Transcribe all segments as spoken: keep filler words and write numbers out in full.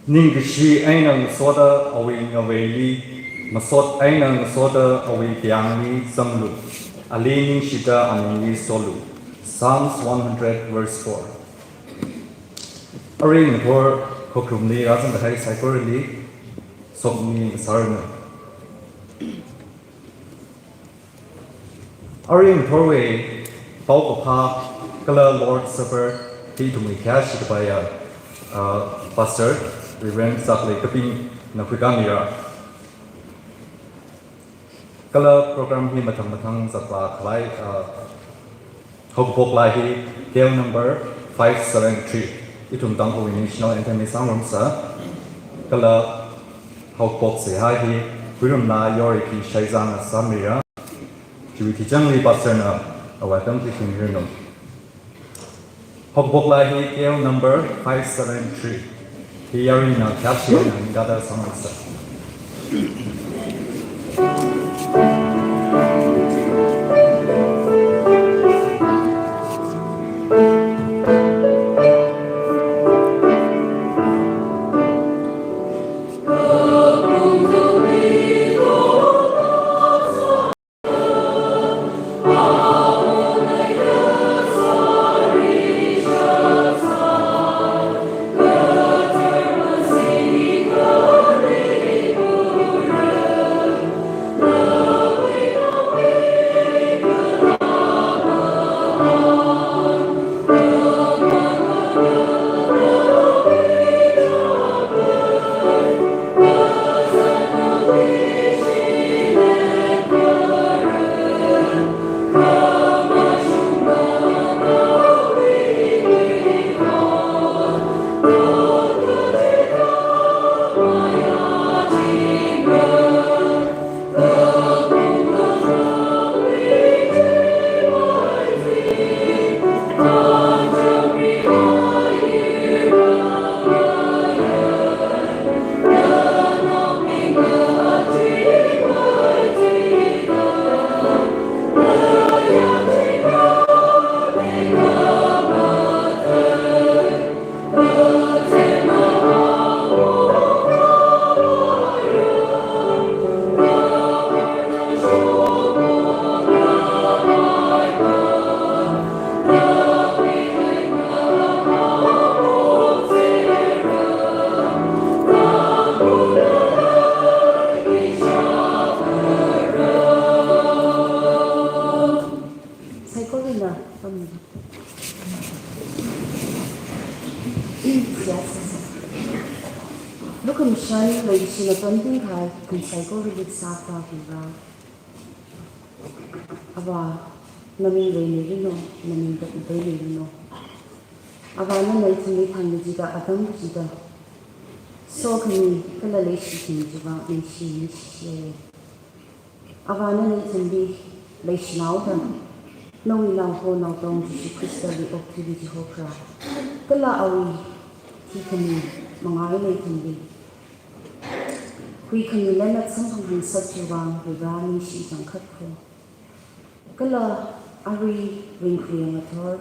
Ningkashi eina ngasoda awui ngaveili, masot eina ngasoda awui kayāngli zanglu, ali ningshida amingli solu. Psalms one hundred verse four. Arui ngathor khokharumli rāzangkahai saikorali sokhami ngasāranu. Arui ngathorwui paokaphā kala Lord's Supper hi ithumwui khayāshi kapaiya, ah, Pastor Reverend Saklei Kapingna khuikāmira. Kala program hi mathang mathang zatvā khavai, ah, haokaphok laa hi K L number five seven three. Ithum Tangkhulwui national anthem hi sāngarumsa. Kala haokaphok seihā hi Huirumla Yoriki Shaizangna sāmira. Chiwui tichangli Pastor na awui atam khuimiranu. Haokaphok laa hi K L number five seven three. Hi yaruina khayāshi eina ningkada sāngarumsa. Saikorana, um, lukhamashan leishina tonting kahai ithum saikorali sākhavai Avā, naming leimeiranu, naming katpei meiranu. Avā nana ithumli thangkachida atam kachida sokhami kala leishikhami chiva ningshi ningshiya. Avā nana ithumli leishinaoda nawui naoho naotong Jishu Khristali okthuili chihokra. Kala awui thikhami mangaina ithumli huikhami lana samphang hāngsak chiwui vang Vare ningshi changkhat kho. Kala arui ringkhuiya ngathor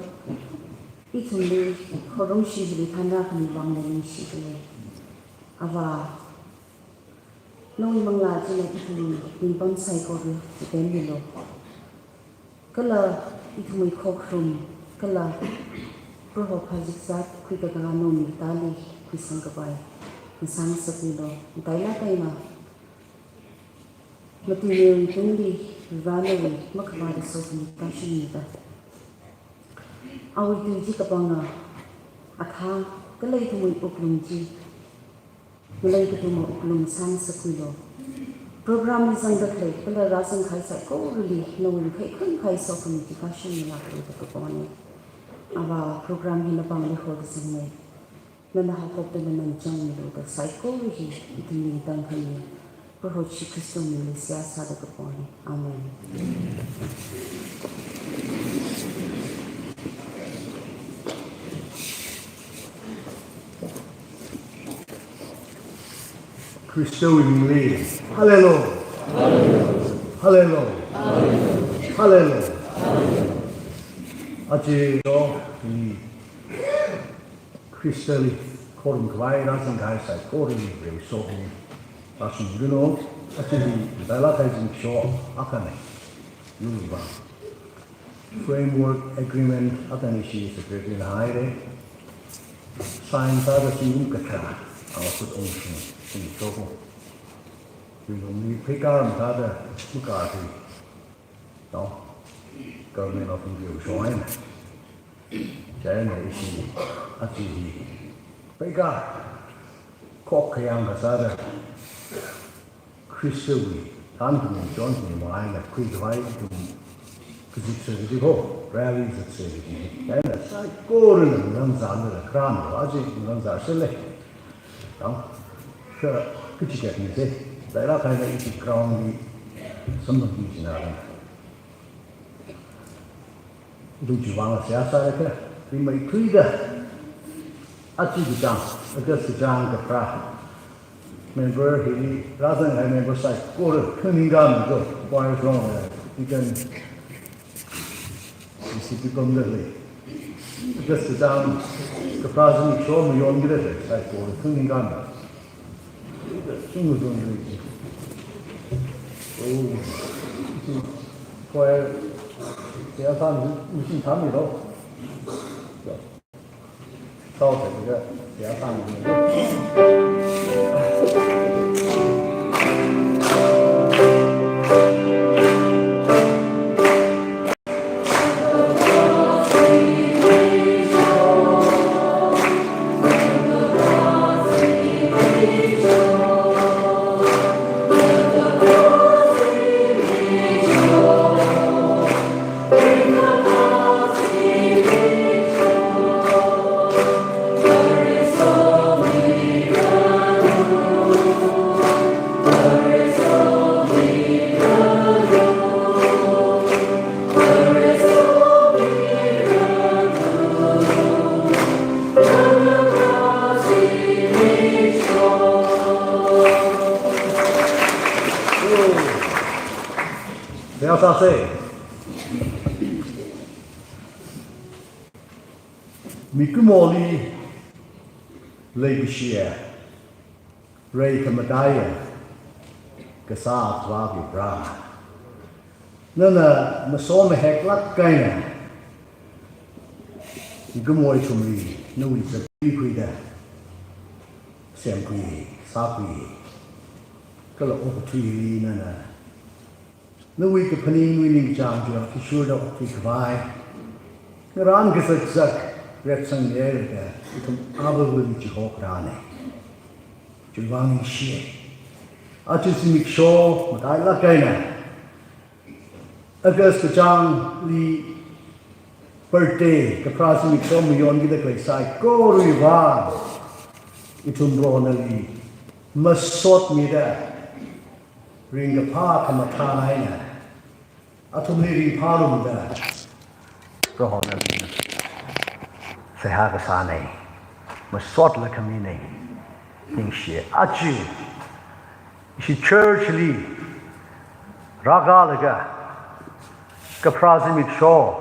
ithumli khorumshi hili thanrākhami vangna ningshi khalei. Avā, nawui manglā china ithumwui ningpam saikora chipenmilu. Kala ithumwui khokharum, kala Proho phāzakzat khuikakā nawui mingli khuisang kapai ngasāngasakmilu. Matailāk eina matuinao ringtungli Vare nawui makhavāta sokhami tāshungmida, awui tui chi kapanga athā kala ithumwui wuklung chi ngalei kathuma wuklung sāngasakmilu. Programli zangda khalei kala rāzang kahai saikorali nawui khaikhun kahai sokhami chi tāshungmilāklu da kapona. Avā, program hi napāngli horda zangna. Nana haophokda nana changmilu da saikora hi ithumli tangkhami Proho Jishu Khristawui mingli seihā sāda kapona. Amen. Khristawui mingli. Hallelujah. Hallelujah. Hallelujah. Aja yo, i Khristali Forum khavai rāzang kahai saikorawui reishokhami rāshungmilanu. Aja hi matailāk kahai zimiksho akhana. Yuiva framework agreement akhana, ishi secretary na haira. Sign sāda zingkum kathā, a, khut ungshung, zimiksho ko. Yuilungli pheikar mathāda makar hi, no? Government of India wui shong eina. Chieina ishi aja hi pheikar khok khayang kasāda Khristawui thankhami chonmi manga eina khuikhavai ithum kazipsa kaji ko, rally zatsa kaji. Chieina saikorana ngarānzarlala kharān lo, aja ngarānzarsa lei. Tang, kha kachigatmi se, matailāk eina ishi ground li samphangki jina rang. Ithum chiwuivang seihā sāra kha, rimeithuida, aja kachāng, August kachāng kapharā, member hili rāzang kahai member saikora khanganing kami ko, choir shong, eh, deacon, E C P pamda lei. August kachāng kapharā zimiksho mayonkida lei, saikora khanganing kami. Chung chung chung. Oh. Choir, seihā sāmi, machine sāmilo. Sao sāmiga, seihā sāmilo. Seihā sāsa. Mikumoli leikashiya, rei khamataiya, kasā Avāva Varivara, nana masomaheklāk eina mikumo ithumli nawui zatkhuida semkhui, sākhui, kala okathuili nana nawui kaphaninga, nawui ningkachāng chi athishurda okthui khavai ngarān kazakzak retsangmihaida, ithum Avāvali chihokharāna. Chiwuivang ningshiya. Aja zimiksho matailāk eina August kachāngli birthday kapharā zimiksho mayonkida khalei saikorawui vang ithum Proho nali masotmida, ringkaphā khamathā eina athumli ringphārumda, Proho nali seihā kasāna, masotla khamina. Ningshi, aja ishi church li rākalaga kapharā zimiksho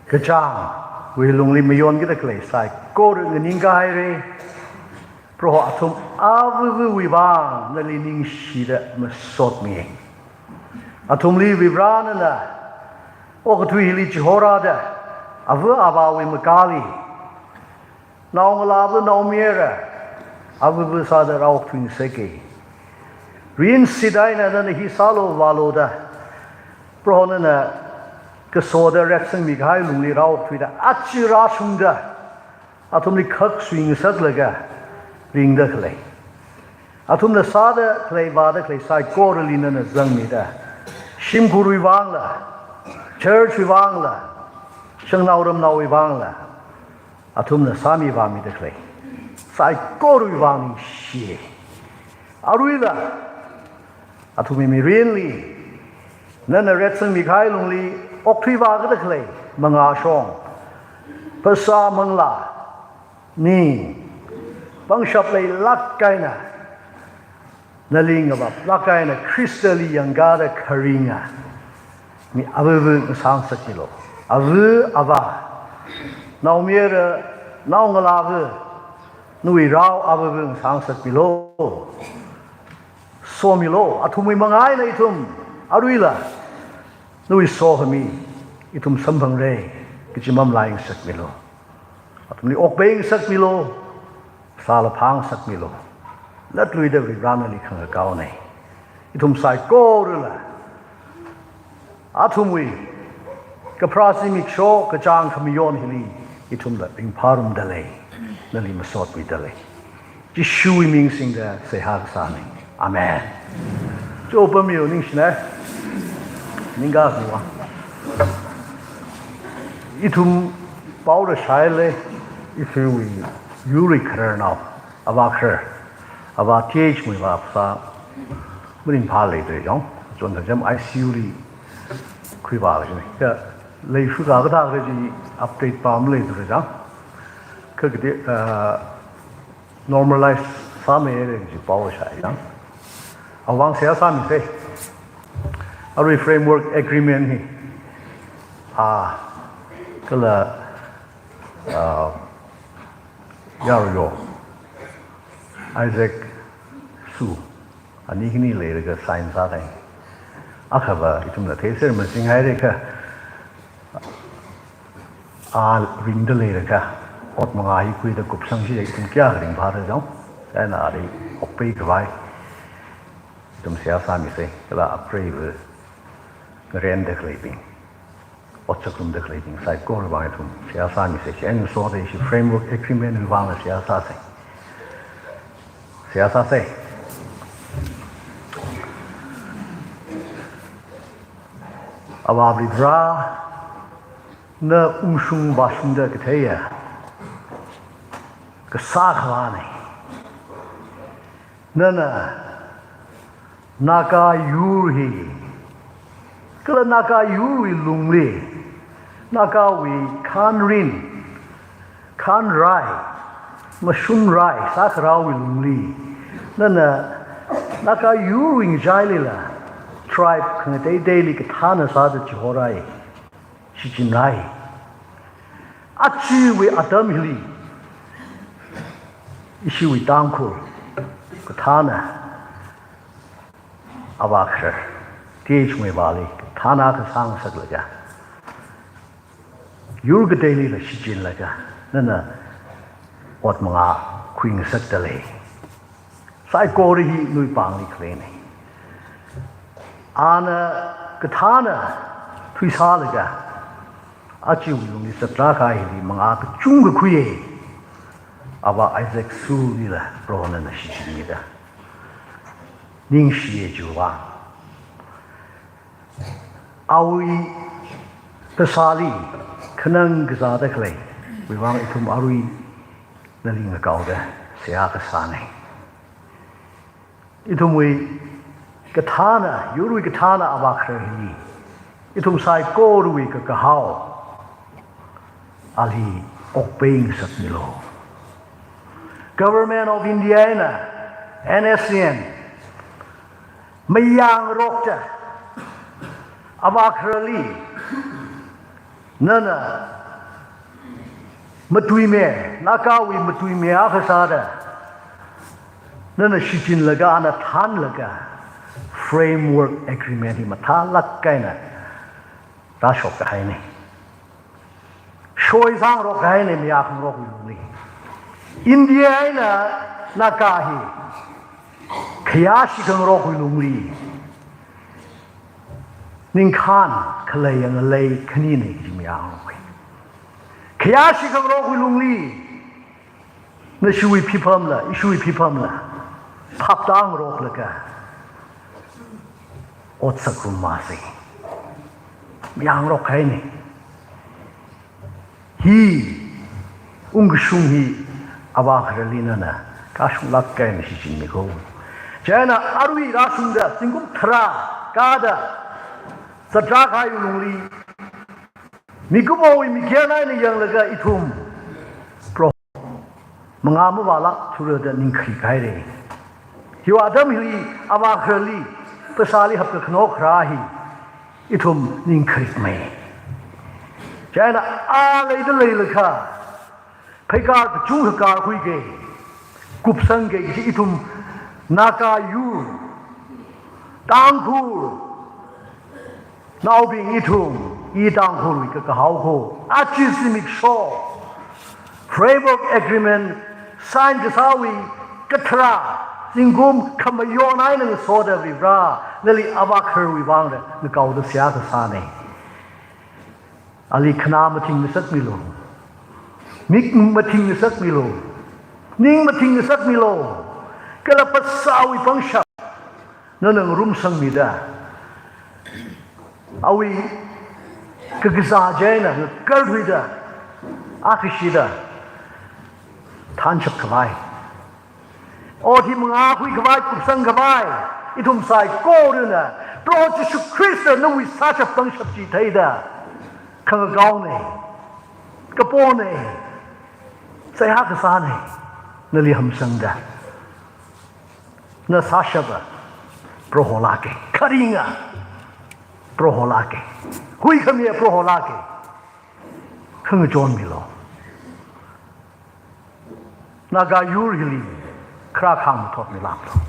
kachāngwui lungli mayonkida khalei saikora nganingkahaira. Proho, athum Avāvawui vang nali ningshida masotmi. Athumli Varivara nana okathui hili chihorāda, ava avāwui makāli, naongalāva naomayara avāva sāda rāokthuingasaka. Rinshit eina nana hi sālu vālu da, Proho nana kasoda retsangmi kahai lungli rāokthuida, aja rāshungda, athumli khak suingasaklaga ringda khalei, athumna sāda khalei, vāda khalei saikorali nana zangmida, shimkhurwui vangla, church wui vangla, shangnao ramnaowui vangla, athumna sāmivāmida khalei saikorawui vang ningshi. Aruila athumwui mirinli nana retsangmi kahai lungli okthuivākida khalei mangāshong, phasā, manglā, ning, pangshap leilāk eina, nali ngavaplāk eina Khristali yangkāda kharinga mi avāva ngasāngasakmilu. Ava avā, naomayara, naongalāva, nawui rao avāva̱ ngasāngasakmilu. Somilo, athumwui manga eina ithum aruila nawui sokhami ithum samphangra kaji mamalai ngasakmilu. Athumli okpai ngasakmilu, sāla phāngasakmilu. Latluida Varivarā nali khangakaona. Ithum saikorala athumwui kapharā zimiksho kachāng khamayon hili ithumla ringphārumdalei, nali masotmidalei. Jishuwui ming singda seihā kasāna. Amen. Chopamilu ningshina. Ningkā khuwa. Ithum paora shaile, ithumwui yurwui khararnao, avā kharar, avā T H Muivah sā, maringphālei da jang, chon da jam I C U li khuivā kajina. Kha leishuka kathā kaji update pa maleithura jang. Kha kadi, ah, normalize sāmeira kaji paora shai jang. Awui vang seihā sāmisa. Arui framework agreement hi, ah, kala, ah, yaruiyo Isaac Soo, ani khani leilaga sign sākahai. Akhava ithumla theiser masinghaira kha, a ringda leilakha, ot manga hi khuida kupsangsi ithum kayākha ringphāra jang. Chieina ali okpai khavai ithum seihā sāmisa, kala apreiva ngarenda khaleibing, otsak rumda khaleibing saikorawui vang ithum seihā sāmisa. Chieina soda ishi framework agreement wui vangla seihā sāsa. Seihā sāsa. Avā Varivarā, na ungshung vāshungda katheiya kasā khavāna. Nana Naga yur hi, kala Naga yurwui lungli, Nagawui khanrin, khanrai, mashunrai sākharāwui lungli, nana Naga yurwui ngachailila tribe khangateiteili kathāna sāda chihorai, shichinrai. Ajawui atam hili ishiwui Tangkhul kathāna avā kharar T H Muivahli kathāna kasāngasaklaga, yur kateilila shichinlaga, nana ot manga khuingasakdalei. Saikora hi nawui pāngli khaleina. Ana kathāna thuisālaga, ajawui lungli zatrā kahai hili manga kachungkha khuiya. Avā Isaac Soolila Prohona nana shichinmida, ningshiya chiwui vang. Awui phasāli khanang kazāda khaleiwui vang ithum arui nali ngakaoda seihā kasāna. Ithumwui kathāna, yurwui kathāna avā kharar hi, ithum saikorawui kakahao, ali okpai ngasakmilu. Government of India eina N S C N mayāngarokta avā khararli nana matuimi, Nagawui matuimi akha sāda nana shichinlaga, ana thānlaga, framework agreement hi mathālāk eina rāshok kahaina. Shoisāngarok kahaina mayākhangarokwui lungli. India eina Naga hi khayāshi khangarokwui lungli, ningkhān khaleiya ngalei khanina kaji mayāngarok. Khayāshi khangarokwui lungli, nashiwui phipamla, ishiwui phipamla phaptāngaroklaga otsak rummasa. Mayāngarok kahaina. Hi ungkashung hi avā khararli nana kashunglāk eina shichinmiko. Chieina arui rāshungda zingkum tharā kāda zatrā kahaiwui lungli, mikumowui mikyan eina yanglaga ithum Proho manga mavālākthura da ningkharik haira. Hiwui atam hili avā khararli phasāli hapkakhano kharā hi ithum ningkharikmei. Chieina a leida leilakha, pheikar kachungkha karkhuiki. kupsangki kaji ithum Naga yur, Tangkhul naobing ithum, i Tangkhulwui kakahao kho, aja zimiksho Framework Agreement sign kasāwui katharā zingkum khamayon eina ngasoda Varivara nali avākharwui vangda ngakaoda seihā kasāna. Ali khanā mathing ngasakmilu, mik mathing ngasakmilu, ning mathing ngasakmilu, kala phasāwui pangshap nana ngarumsangmida, awui kakazā china ngakarthuida, akashida thanshap khavai, ot hi mangākhui khavai, kupsang khavai, ithum saikorana Proho Jishu Khrista nawui sāshap pangshap chi theida khangakaona, kapona, seihā kasāna, nali hamsangda. Na sāshapa Proho lāka, kharinga Proho lāka, huikhamiya Proho lāka, khangachonmilu. Naga yur hili kharā khamathotmilāklu.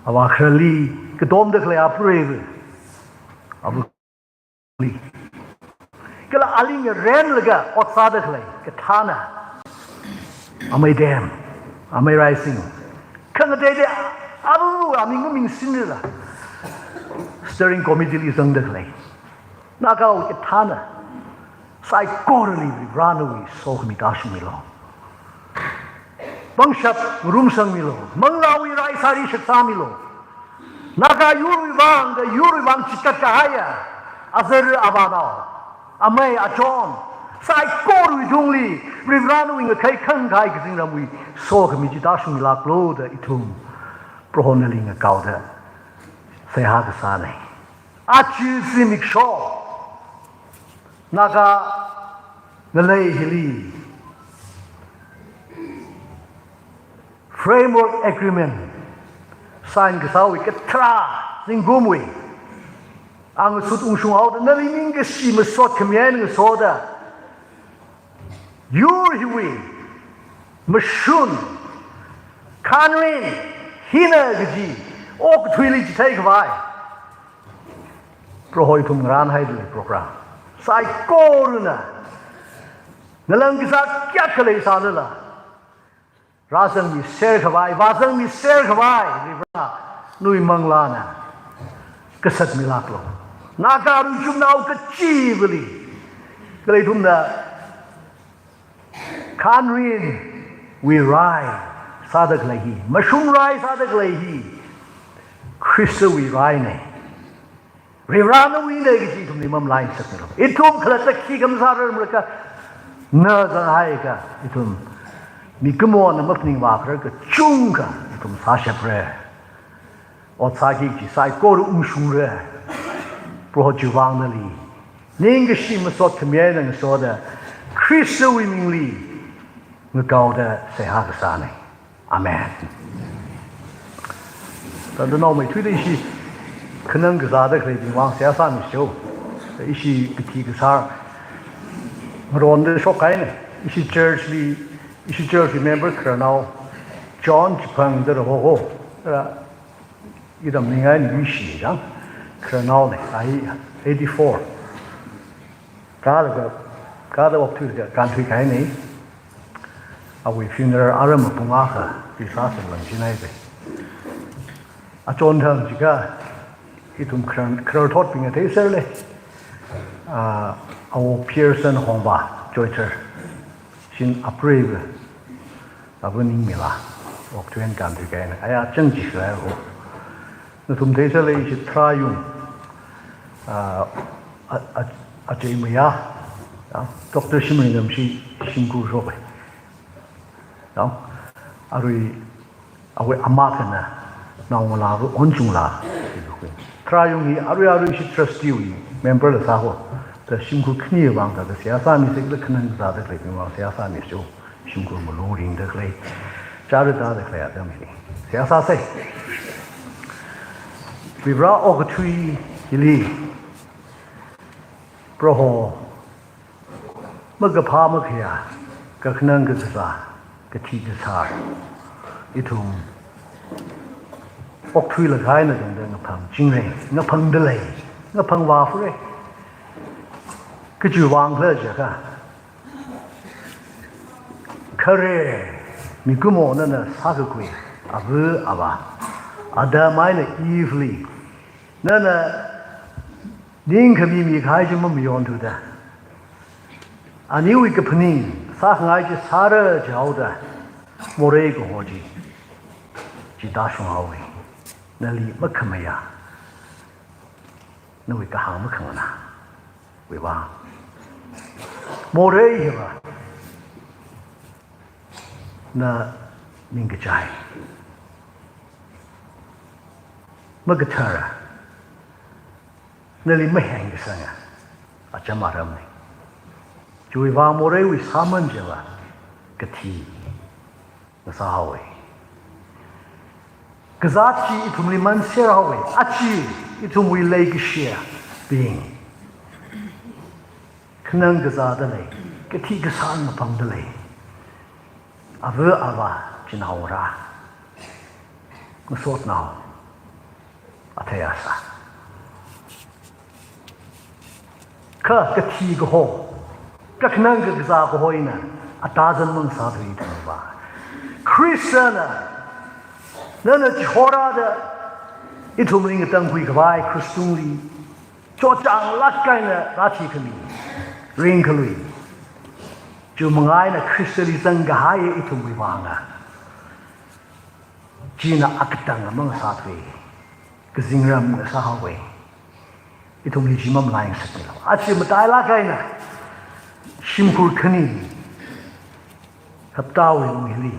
Avākharli katomda khalei apreiva, avu li, kala ali ngarenlaga ot sāda khalei kathāna, amei Dam, amei Raising, khangateitei avu aming maming sinrila steering committee li zangda khalei Nagawui kathāna, saikorali Varivara nawui sokhami tāshungmilu. Pangshap ngarumsangmilu, manglāwui rai sāri shaksāmilu. Naga yurwui vang, da yurwui vang chikat kahaiya azar avānao, amei achon, saikorawui tungli Varivara nawui ngakhai khangkhai kazingramwui sokhami chi tāshungmilāklu da ithum Proho nali ngakaoda seihā kasāna. Aja zimiksho Naga ngalei hili Framework Agreement sign kasāwui katharā zingkumwui angasut ungshung haoda nali ningkashi masot khami eina ngasoda yur hiwui mashun, khanrin, hina kaji okathuili chithei khavai Proho ithum ngarānhaida lei program. Saikorana ngalang kazā kayākha leisālala, rāzangmiser khavai, vāzangmiser khavai Varivara nawui manglāna kasatmilāklu. Naga ruichumnao kachivali, kala ithumna khanrinwui rai sāda khalei hi, mashun rai sāda khalei hi Khristawui raina, Varivara nawuina kaji ithumli mamalai ngasakmilu. Ithum khalatta khi khamasārar malaka, na zanghaiakha ithum mikumona maphaning vākharar kachungkha ithum sāshapra. Ot sāki kaji saikora ungshungra. Proho chiwui vang nali ningkashi masot khami eina ngasoda Khristawui mingli ngakaoda seihā kasāna. Amen. Tangda naomeithuida ishi khanang kazāda khaleibing vang seihā sāmisa. Ishi kathi kasār ngaronda shokkahaina. Ishi church li, ishi church li member khararnao John Chiphang da rāho ho. Ra idam ningai ni ishi jang khararnaona, ai eighty-four. Kālaga, kāda okthuilaga kānthui kahaina. Awui funeral aram pung akha, Lisa Senglang Chinai be. Achon thang jiakha, ithum kharar, khararthotbingna theiserle. Ah, awo Pearson Hongba, Choichar. Shin apreiva, abu ningmila, okthuiya kānthui kahaina. Aya chang chi shai ho. Nathum theiserle ishi tharāyung, ah, a, a, acheimaya, ya, Doctor Shimlingramshi shimkhur shoka. Ya, arui awui ama akhana naongalāva Onchungla. Tharāyung hi arui arui ishi trustee wui member la sāho. Da shimkhur khani vang da seihā sāmisa, kala khanang kazāda khaleibing vang seihā sāmisa. Shimkhur malung ringda khalei, chara tāda khalei atam hili seihā sāsa. Varivara okathui hili Proho makaphā makhayā, kakhanang kakazā, kathi kasār, Ithum okthuilakha eina tangda ngaphangchingra, ngaphangda lei, ngaphang vāfura. Kachiwui vang khala jiakha, khare mikumo nana sākakhui, ava avā, Adam eina Eve li nana ningkhami mikahai chi mamayonthuda, aniwui kaphaning sākhangai chi sāra jihaoda, morei kaho chi, chi tāshunghaowa. Nali makhamayā, nawui kahāng makhanganāwui vang. Morei hiva na ningkachai, makathara, nali mahengkasanga acham aramna. Chiwui vang moreiwui sāman chiva kathi ngasāhaowa. Kazāt chi ithumli manserhaowa. Aja ithumwui leikashiyabing khanang kazāda lei, kathi kasāng ngaphangda lei. Ava avā, chinaongarā, ngasotnao, athei asā. Kha kathi kaho, kakhanang kakazā kaho eina atazan mangasāthui ithumva. Khristana nana chihorāda ithumli ngatangkhui khavai krush tungli chotchānglāk eina rāthikhami ringkhalui, chiwui manga eina Khristali zangkahaiya ithumwui vanga. China akatang mangasāthui, kazingram ngasāhaowa. Ithumli chi mamalai ngasakmilu. Aja matailāk eina shimkhur khani haptawui lung hili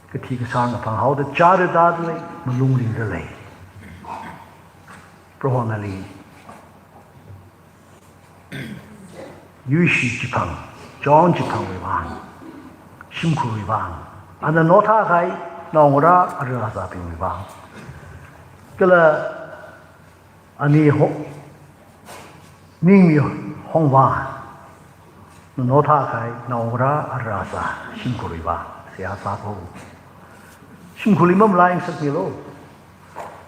kathi kasāng ngaphanghaoda, chara tāda lei, malung ringda lei. Proho nali yuishi chiphang, John chiphangwui vang, shimkhurwui vang, ana naothākahai naongarā ara azābingwui vang, kala ani ho, ningmi hongvā, na naothākahai naongarā ara azā shimkhurwui vang seihā sāpho. Shimkhurli mamalai ngasakmilu.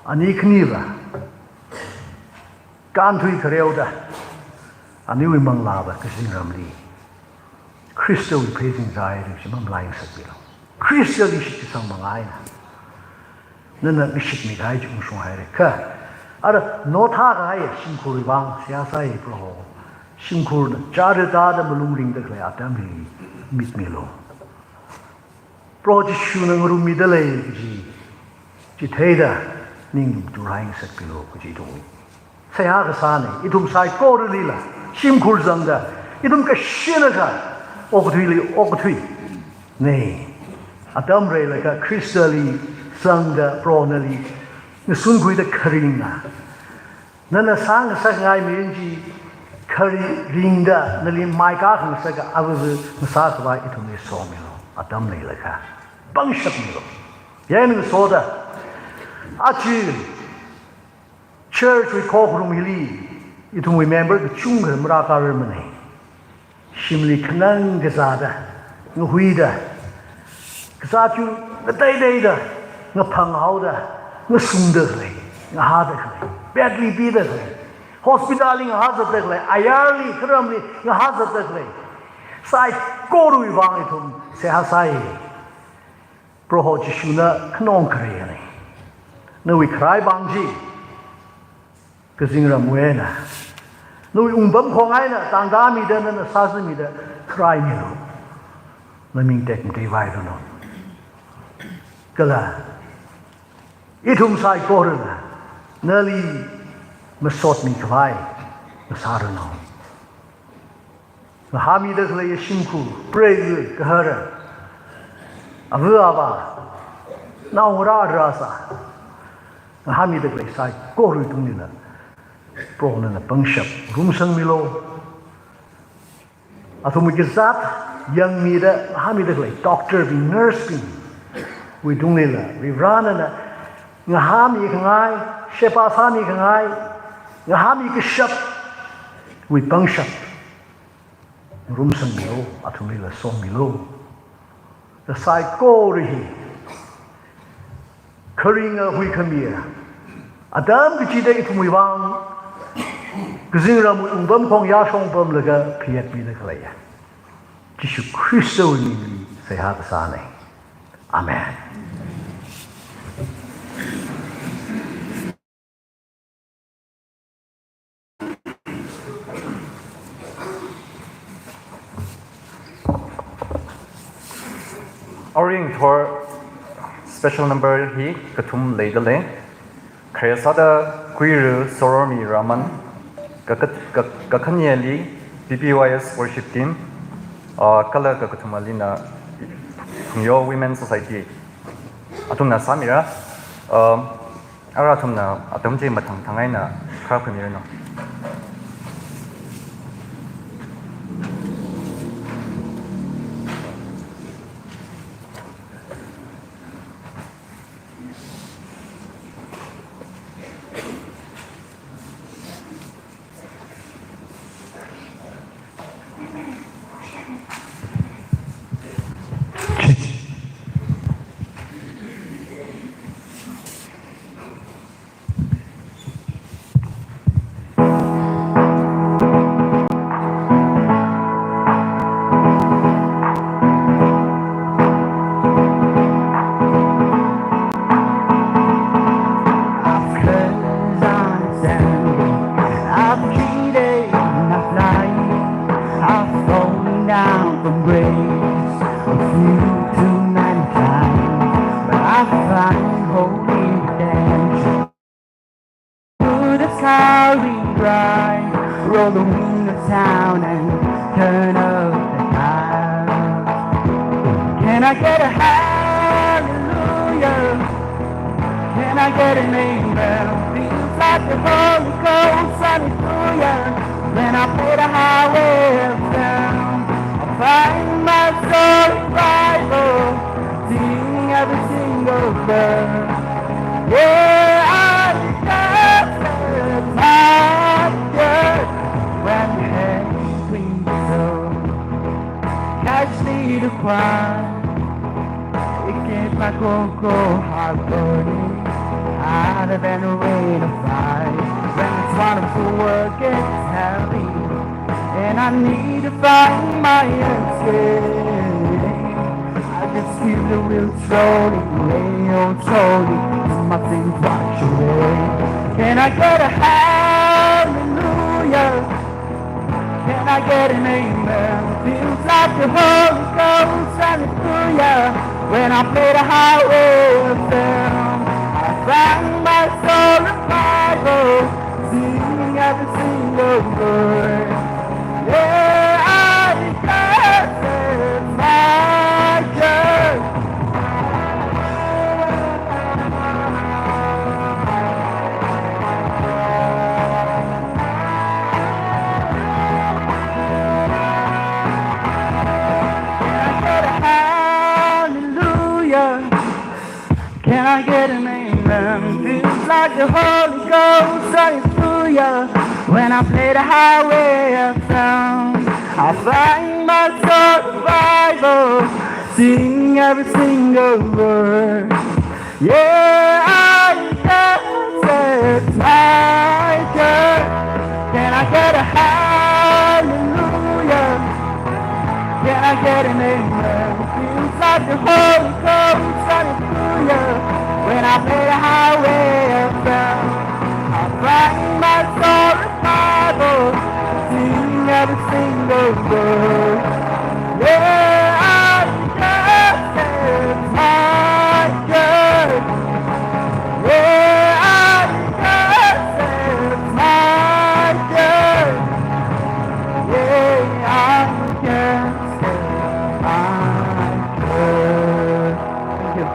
Ani khaniva kānthui khareoda, aniwui manglāva kazingramli Khristawui pheisin zāhaira chi mamalai ngasakmilu. Khristali shitkasang manga eina nana ngashitmikahai chi ungshunghaira. Kha ara naothākahai shimkhurwui vang seihā sāi Proho. Shimkhurna chara tāda malung ringda khalei atam hi mitmilu. Proho Jishuna ngarummida lei kaji chi theida ningrum turhai ngasakmilu kaji ithum seihā kasāna. Ithum saikoralila shimkhur zangda, ithum kashinakha okathuili okathuina. Atam reilakha Khristali zangda Proho nali ngasunkhuida kharingna, nana sāngasakngai mirin chi khari ringda nali maikā khangasaka avāva ngasā khavai ithumli somilu. Atam leilakha pangshapmilu. Yang ngasoda, aja church wui khokharum hili ithumwui member kachungkha marākārarmana. Shimli khanang kazāda, ngahuida, kazā chu ngateiteida ngaphanghaoda, ngasungda khalei, ngahāda khalei, bed li pida khalei, hospital li ngahāzatda khalei, ayarli kharamli ngahāzatda khalei saikorawui vang ithum seihā sāi. Proho Jishuna khanong kharei eina, nawui kharai bang chi kazingramwui eina, nawui wungpamkhong eina tangda mida nana sāzamida kharaimilu. Naming tekmatei vairanu. Kala ithum saikorana nali masotmi khavai ngasāranu. Ngahāmida khalei shimkhur, preiva, gahara, avā avā, naongarā ara azā, ngahāmida khalei saikorawui tunglila Proho nana pangshap ngarumsangmilu. Athumwui kazāt yangmida ngahāmida khalei doctor bing, nurse bingwui tunglila Varivarā nana ngahāmikhangai, sheba sāmikhangai, ngahāmi kashapwui pangshap ngarumsangmilu, athumlila somilu. Kha saikora hi kharinga huikhamiya, atam kachida ithumwui vang kazingramwui wungpamkhong yāshong pamlaga khayātmida khaleiya Jishu Khristawui mingli seihā kasāna. Amen. Aring thor special number hi kathum leidalei. Khare sāda Kuiru Soromi Raman, ka, ka, ka, kakhaneli P P Y S worship team, ah, kala kakathumali na Phungyo Women Society. Athumna sāmira, ah, ara athumna atam chi mathang thang eina khuimiranu. I've cursed, I'm standing, I've cheated, I've lied, I've fallen down from grace, I'm true to mankind, but I find holy redemption. Through the sky we ride, roll the windows down and turn up the dial. Can I get a hallelujah? Can I get an amen? Feels like the Holy Ghost running through ya. When I play the highway F M, I find my soul revival, singing every single word. Yeah, I confess my church when angry soul catch me the choir. It gave my go-go heart burning hotter than a rain of fire. When this wonderful world gets heavy and I need to find my escape, I just feel the wheels rolling away, oh, slowly, my sins wash away. Can I get a hallelujah? Can I get an amen? Feels like the Holy Ghost running through ya. When I play the highway F M, I find my soul revival, singing every single word. Yeah, I declare it's my church. Can I get a hallelujah? Can I get an amen? Feels like the Holy Ghost running through ya. When I play the highway F M, I find my soul revival, singing every single word. Yeah, I confess it's my church. Can I get a hallelujah? Can I get an amen? Feels like the Holy Ghost running through ya. When I play the highway F M, I find my soul revival, singing every single word. Yeah, I confess it's my church. Yeah, I confess it's my church. Yeah, I confess it's my church. Thank you.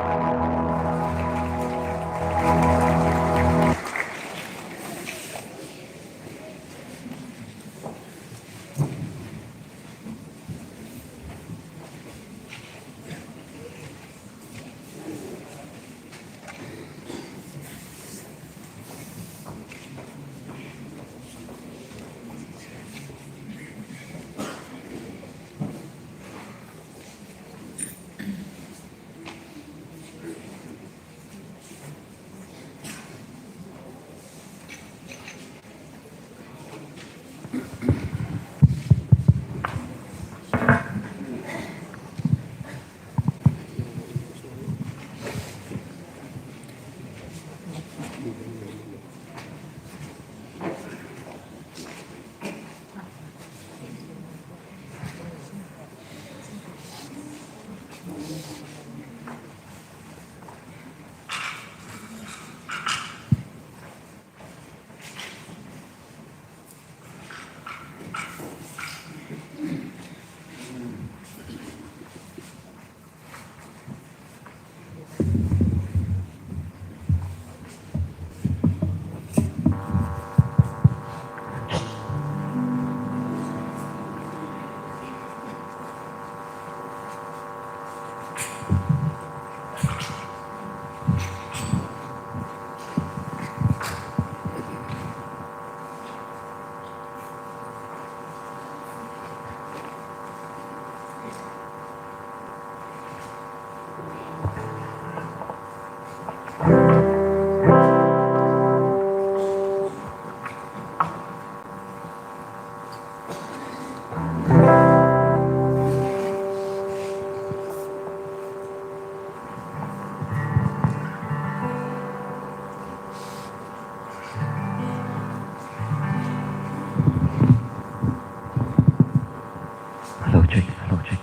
Hello, check. Hello, check.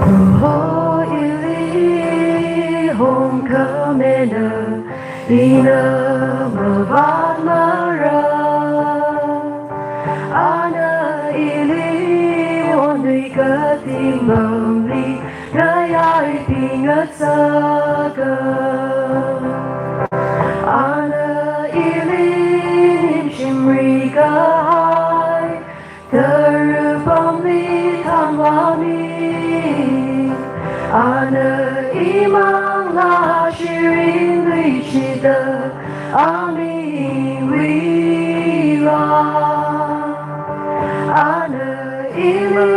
Proho ili hongkhamena, ina mavātmara. Ana ili wongnui kating pamli ngayaiping ngasaka. Ana ili ningshimrikahai tara pamli thangvāmi. Ana imanglā shirin luishida aming wuivā. Ana ili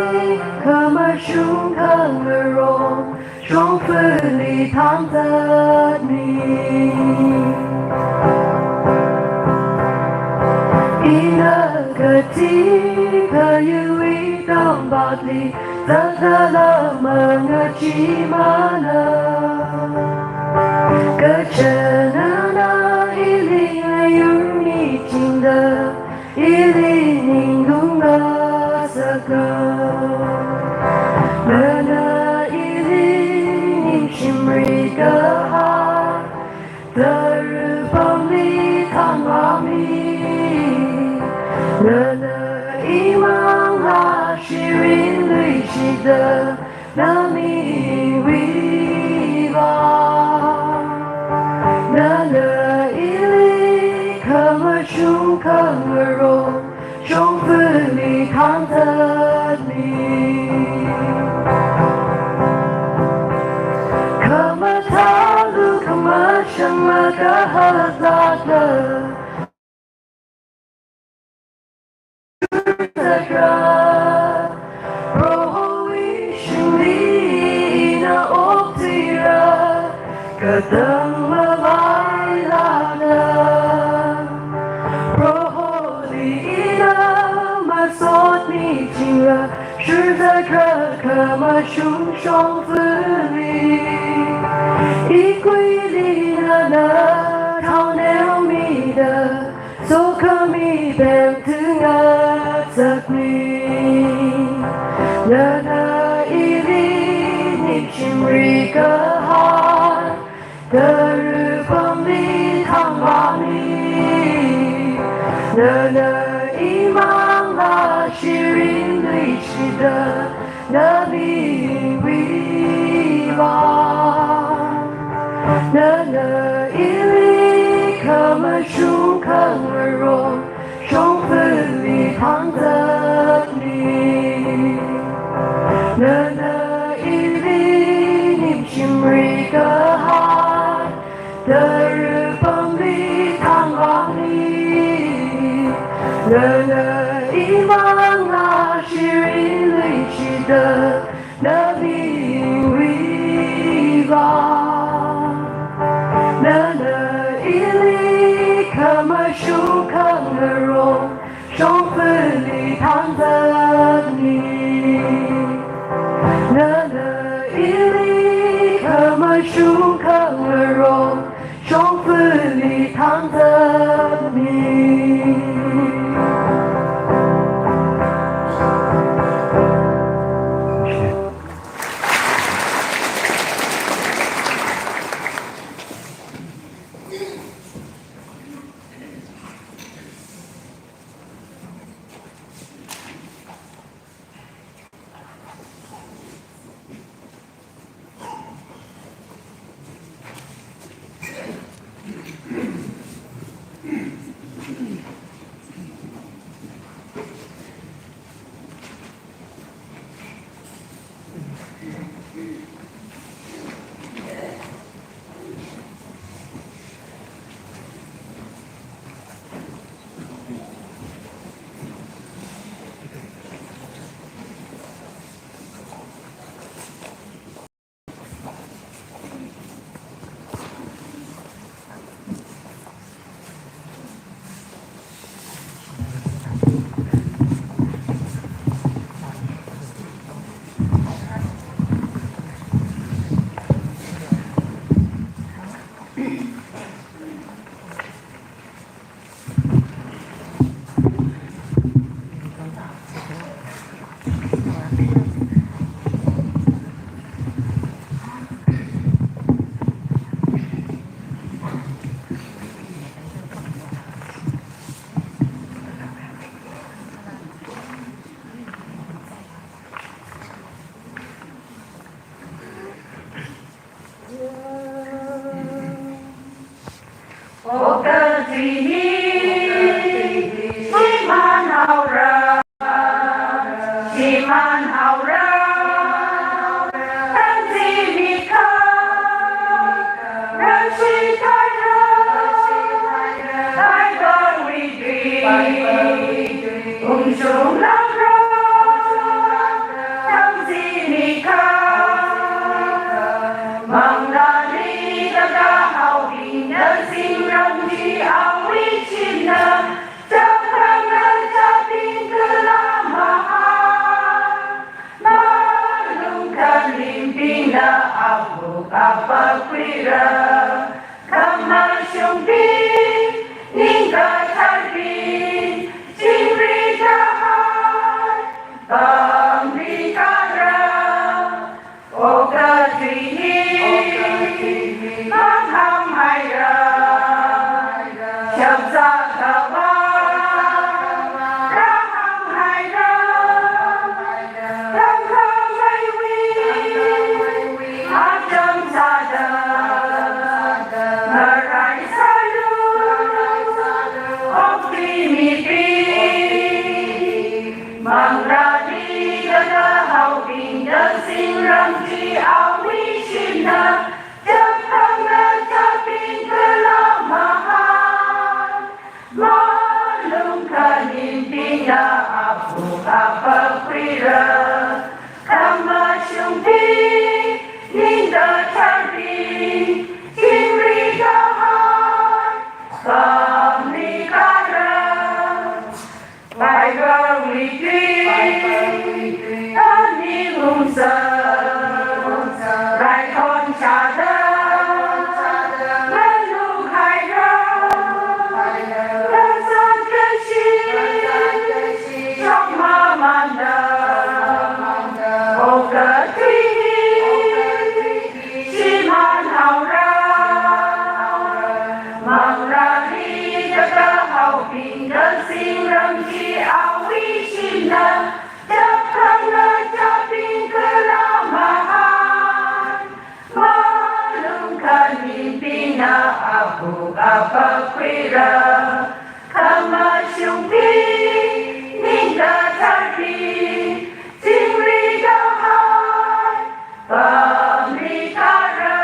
khamashung khangarong shongfali thangtatmi. Ina kathi kayuwui tampakli zatkhala mangachee mana. Kachānna ili ngayurmi chingda ili ningung ngasaka. Nana ili ningshimrikahai tara pamli thangvāmi. Nana imanglā shirin luishida aming wuivā. Nana ili khamashung khangarong shongfali thangtatmi. Khamathā lukhamashan makahak lākla shurda kra, Prohowui shimli ina okthuira, katang mavailākla. Proholi ina masotmi chingla, shurda kra khamashung shongfali, ikuili nana thaoneomida, sokhami pemthu ngasakmi. Nana shimli kahai, tara pamli thangvāli. Nana imangla shirin luishida, nali wiva. Nana ili khamashung khangarong, shongfali thangzatli. Nana ili ning shimli kahai, tara pamli thangvāli. Nana imangla shirin luishida, nali wiva. Nana ili khamashung khangarong, shongfali thangzatli. Nana ili khamashung khangarong, shongfali thangzatli. Okathui hi shimānhaora, shimānhaora, thang zimikhao, rāshi thaira, Bible wui tui, ungshung lākra, thang zimikhao, manglāli kakahaobingna zingram chi awui shimna, chapkhangachābing kala mahā, malung khaningbingna apuk apak khuira, khamashungbing, ningkatharbing, chingri kahai, pamli kara, okathui hi, makham haira, shapzā khavā, rāhāng haira, thangkhameiwui, atam sāda, ngarai sālu, okathui mibing, manglāli kakahaobingna zingram chi awui shimna, chapkhangachābing kala mahā, malung khaningbingna apuk apak khuira, khamashungbing, ningkatharbing, chingri kahai, pamli kara, Bible wui tui, ani lungsa, raikon chada, nganuk haira, kazāt kashi, chokmamanda, okathui hi, Apakhuira, khamashungpi, ningkatharpi, chingri kahai, pamikara.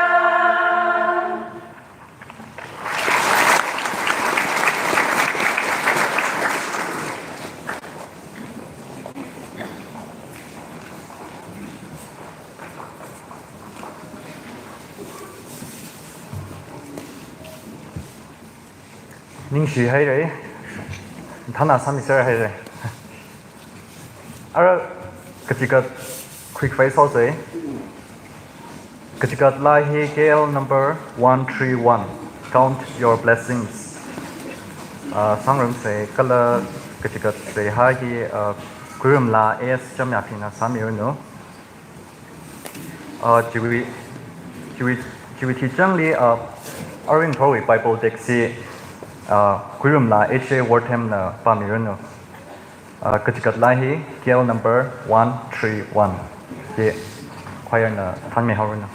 Ningshi haira, thana sāmiser haira. Ara kachikat quick fire sāsa. Kachikat laa hi K L number one three one, Count Your Blessings. Ah, sāngarumsa, kala kachikat seihā hi, ah, Khuirum Laa S Chamyaphina sāmiranu. Ah, chiwui, chiwui, chiwui thichangli, ah, aruiwui Bible text hi, ah, Khuirum Laa H A Worthamna pāmiranu. Ah, kachikat laa hi K L number one three one. Hi choir na thanmi haoranu.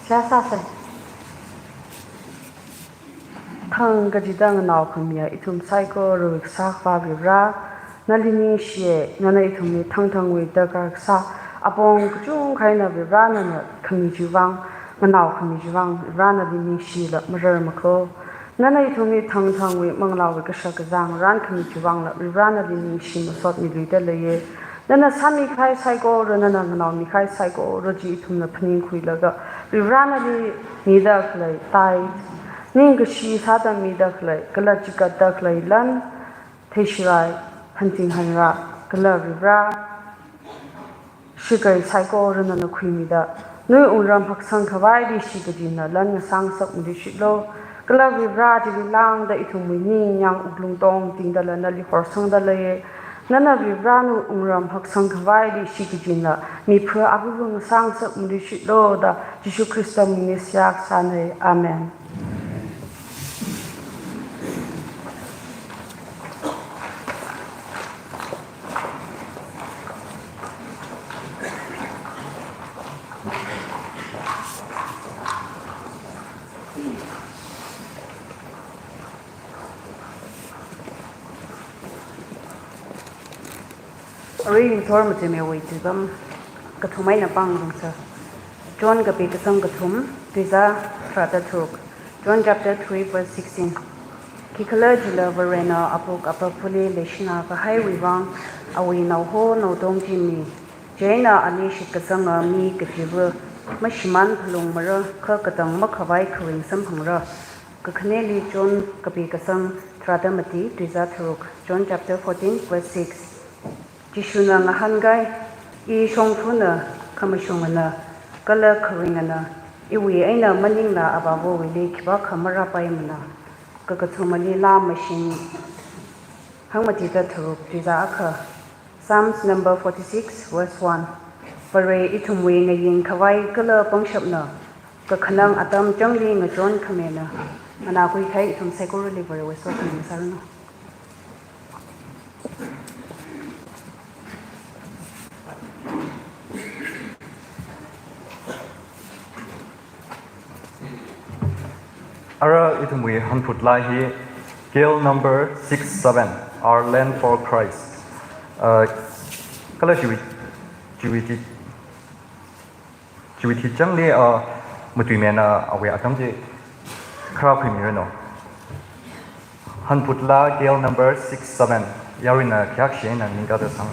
Seihā sāsa. Thang kachida nganao khamiya ithum saikorawui Kasā Akhava Vare, nali ningshiya, nana ithumli thangthangwui darkar kasā apong kachungkha eina Vare nana khami chiwui vang, nganao khami chiwui vang, Vare nali ningshila mararmakho. Nana ithumli thangthangwui manglāwui kashak kazang rankhami chiwui vangla Vare nali ningshi masotmiluida leiya. Nana sāmikahai saikora, nana nganaomikahai saikora chi ithumna phaningkhuilaga Vare nali mida khalei tithe, ningkashi sāda mida khalei, kala chigatda khalei lan, theishirai, hanching hanra, kala Vare shakai saikora nana khuimida, nawui wungram haksang khavaili shikachinna lan ngasā ngasakmiluishitlo. Kala Vare chili lāngda ithumwui ningyāng wuklung tongtingdala nali horsangda leiya. Nana Vare nawui wungram haksang khavaili shikachinna mipha abubu ngasā ngasakmiluishitlo da Jishu Khrista mingli seihā kasāna. Amen. Arui Ringthor Machimeiwui tuipam kathum eina pāngarumsa. John kapi kasang kathum, tuizā tharāda tharuk. John chapter three verse sixteen. Khikhalajila Varena apuk apapuli leishina kahaiwui vang, awui naoho naotong chi mi, chieina ali shitkasanga mi kachiva mashimān phalungmara, kha katang makhavai kharing samphangra. Kakhaneli John kapi kasang tharāda mati, tuizā tharuk. John chapter fourteen verse six. Jishuna ngahānkai, I shongfana, khamashungana, kala kharingana, iwui eina maningla Avāvawuili khipākha marāpaimana. Kakathumali Laa Mashing hangmatida tharuk, tuizā akha. Psalms number forty-six, verse one. Vare ithumwui ngayin khavai kala pangshapna, kakhanang atam changli ngachon khamina. Nganākhui kahai ithum saikorali Varewui sokhami sāranu. Ara ithumwui hanphut laa hi K L number six seven, Our Land for Christ. Uh, kala chiwui, chiwui chi, chiwui chi changli, uh, matuimena awui atam chi kharā khuimiranu. Hanphut laa K L number six seven, yaruina khayākshi eina ningkada sāng.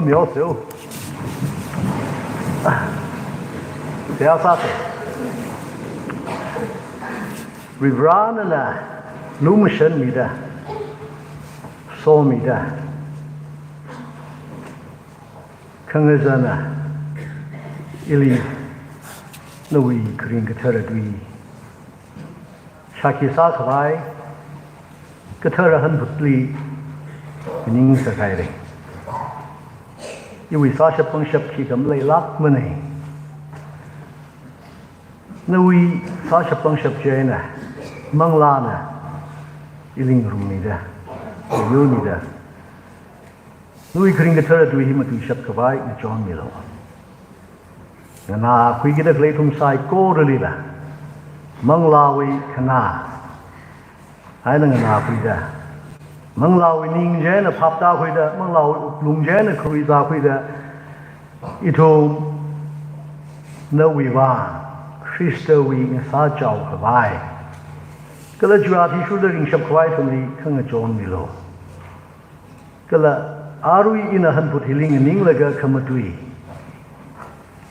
Miao seu. Seihā sāsa. Varivarāna lumashanmida, somida, khangazana ili nawui kharing kathara tui shākhi sākhavai kathara hanphutli ningsākhaira. Iwui sāshap pangshap khikha maleilākmana. Nawui sāshap pangshap chieina manglāna ili ngarummida, yurmida, nawui kharing kathara tui hi matuishap khavai ngachonmilu. Nganākhuikida khalei ithum saikoralila manglāwui khanā eina nganākhuida, manglāwui ning chieina phaptākhuida, manglāwui wuklung chieina kharuizākhuida, ithum nawui vang Khristawui ngasāchao khavai kala chiwui athishurda ringshap khavai ithumli khangachonmilu. Kala arui ina hanphut hili nganinglaga khamatuili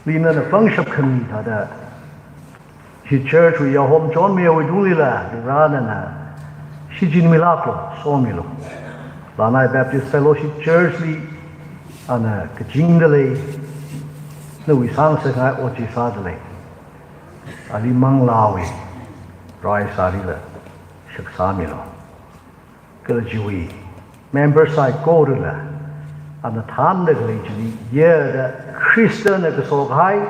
nana pangshap khami thāda, hi church wui yahom chonmiwui tunglila Varivarāna nana shichinmilāklu, somilu. Lanai Baptist Fellowship Church li ana kachingda lei, nawui sāngasakngai ot chi sāda lei. Ali manglāwui raisārila shaksāmilu. Kala chiwui member saikorala ana thānda khalei chili yada Khristana kaso kahai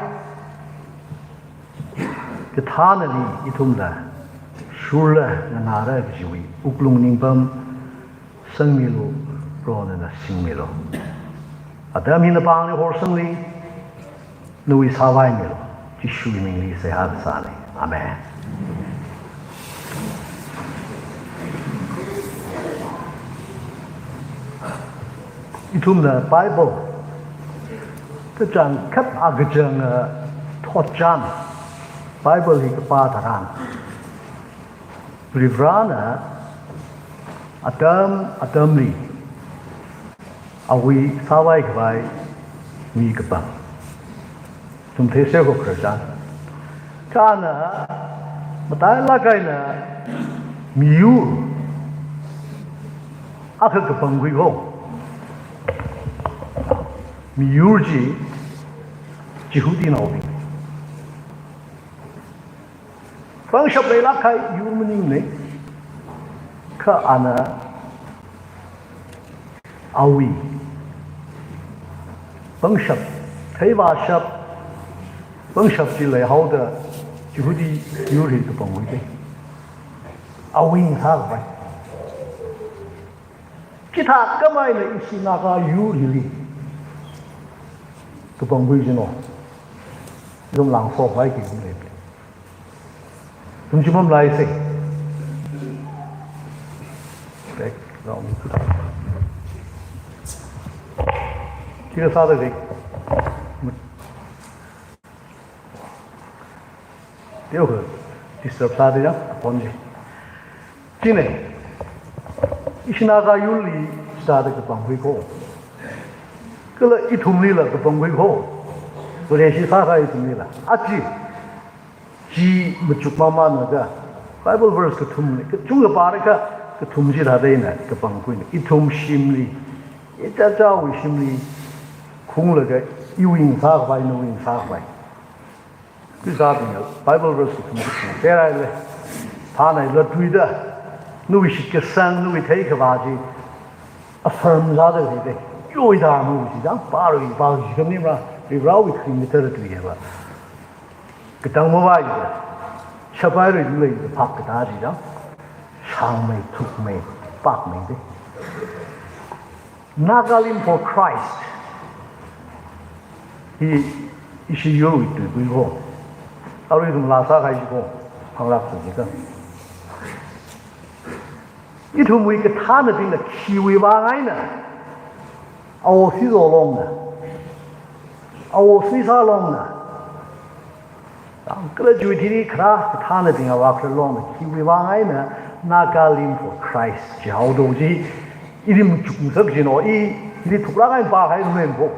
kathānali ithumla shurla nganāra kajiwui wuklung ningpam sangmilu, Proho nana singmilu. Atam hina pāngli horsangli, nawui sāvaimilu. Jishuwui mingli seihā kasāna. Amen. Ithumna Bible kachangkhat akachanga thotchan Bible hi kapā tharan, Varivarāna atam atamli awui sāvai khavai mi kapang. Ithum theiseko khararchan. Kha ana matailāk eina miyur akha kapangkhui ko. Miyur chi Jihudinaobing. Pangshap leilāk kahai yur maningmana. Kha ana awui pangshap, theivāshap, pangshap chi leihaoda Jihudi yur hi kapangkhuida, awui ngasākhavai. Chithākhamei eina ishi Naga yur hili kapangkhui jino. Ithum langshokpai kajina lei. Ithum chi mamalaisa. Background. Chila sāda lei. Teokha disturb sāda ya, phone chi. Chieina, ishi Naga yurli sāda kapangkhui ko. Kala ithumlila kapangkhui ko. Vareshi sākahai ithumlila. Aja, chi machuk mamānakha, Bible verse kathum lei, kachungkha pārakha, kathum chithāda eina kapangkhuina. Ithum shimli, ichichāwui shimli khunglaga, iwui ngasākhavai, nawui ngasākhavai. Khisābingna Bible verse kathum kathum peraile. Thānai latluida, nawui shitkasang, nawui theikhavā chi affirm sāda leida. Yoida nawui chi dang, pārui, pārui chi khamni mara, Varivarāwui kharing kathara tui hiva katang mavaida, shaphairui lei phap katā chi dang, shāngmei, thukmei, pakmeida. Nagalim for Christ. Hi ishi yurwui tuikui ko. Arui ithum laa sākahai chi ko. Phanglāk sāki kha. Ithumwui kathānabingna khiwui vang eina awo shizo longna, awo shisā longna, kala chiwui thili kharā kathānabing avā kharā longna, khiwui vang eina Nagalim for Christ jihaoda chi, ili machukngasak jino, i Hili thuklāk eina pāhai numen bo.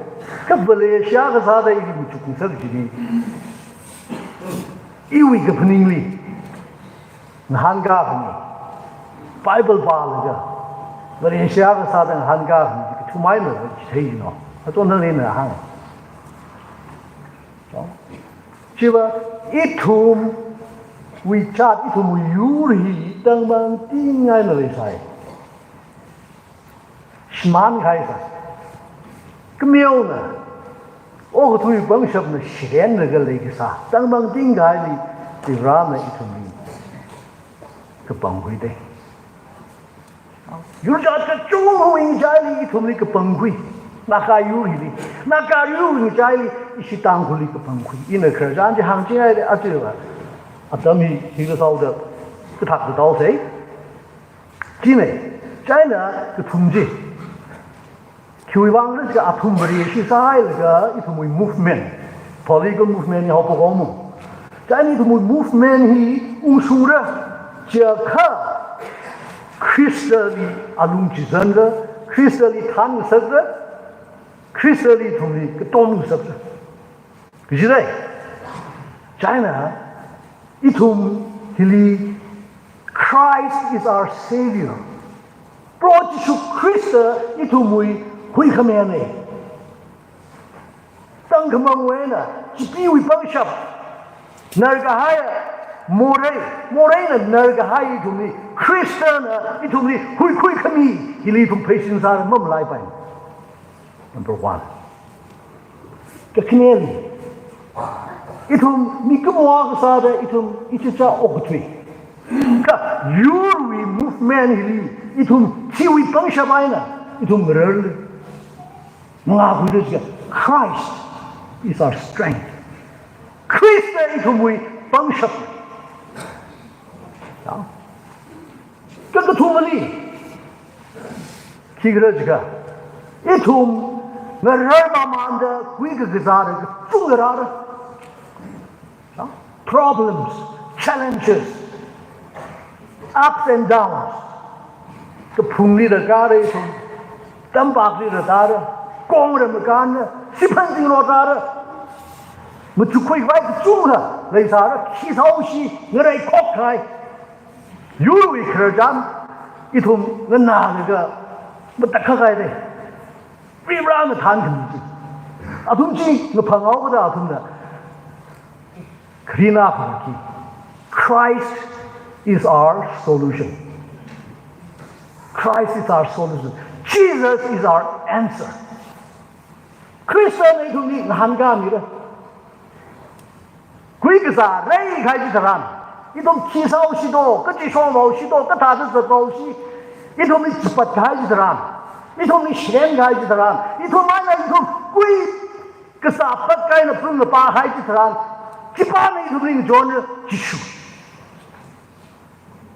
Kha Valencia kasāda ili machuk ngasak jini. Iwui kaphaningli ngahānkā khani. Bible pālaga Valencia kasāda ngahānkā khani. Kathum eina chithei no. Achon nalina hāng. Chiva ithumwui jat, ithumwui yur hi tangmang tingngai na leisai. Shimān kahaisai. Khameona, okathui pangshapna shirenlaga leikasā tangmang tingngaili, Varena ithumli kapangkhui dei. Yur jat kachungkhawui ngachaili ithumli kapangkhui. Naga yur hili. Naga yurwui ngachaili ishi Tangkhulli kapangkhui. Ina khararchan chi hāngchingai de achiva. Atam hi, hila sāhaoda kathak katao sei. Chine, chieina kathum chi. Khiwui vang khala jiakha athum Vareshi sāhailaga ithumwui movement, political movement hi haophok haowa. Chieina ithumwui movement hi ungshungra, jiakha Khristali alung chizanra, Khristali thānngasakra, Khristali ithumli katom ngasakra. Kaji dei. Chieina, ithum hili Christ is our Savior. Proho Jishu Khrista ithumwui huikhamiyana. Tangkhamangwui eina, chipeewui pangshap narkahai, morei, moreina narkahai ithumli, Khristana ithumli huikhuikhami, hili ithum pheisin sāra mamalaipai. Number one. Kakhaneli, ithum mikumo akha sāda ithum ichicha okathui. Kha yurwui movement hili ithum chiwui pangshap eina ithum ngararli. Mangā khuida jiakha, Christ is our strength. Khrista ithumwui pangshap. Ya. Kakathumali, khikhala jiakha, ithum ngarar mamānda kui kakazāda kachungkha rāra. Problems, challenges, ups and downs. Kaphungli rākara ithum, tampakli rātāra, kongra makānra, siphan zingrotara. Machukkhuikhavai kachungkha leisāra, khi sāhaosi, ngarai khokkahai. Yurwui khararchan ithum nganālaga matakhak kahai dei. Varivarana thānkhami chi. Athum chi ngaphanghaokada athumna kharina khangki. Christ is our solution. Christ is our solution. Jesus is our answer. Khristana ithumli ngahānkāmira. Kui kazā reikahai chitharan, ithum khi sāhaosi do, kachi shonghaosi do, kathāda zathaosi, ithumli chipatkahai chitharan, ithumli shirenkahai chitharan, ithum eina ithum kui kazā patkahai eina pung kapahai chitharan, chipāna ithumli ngachonra, Jishu.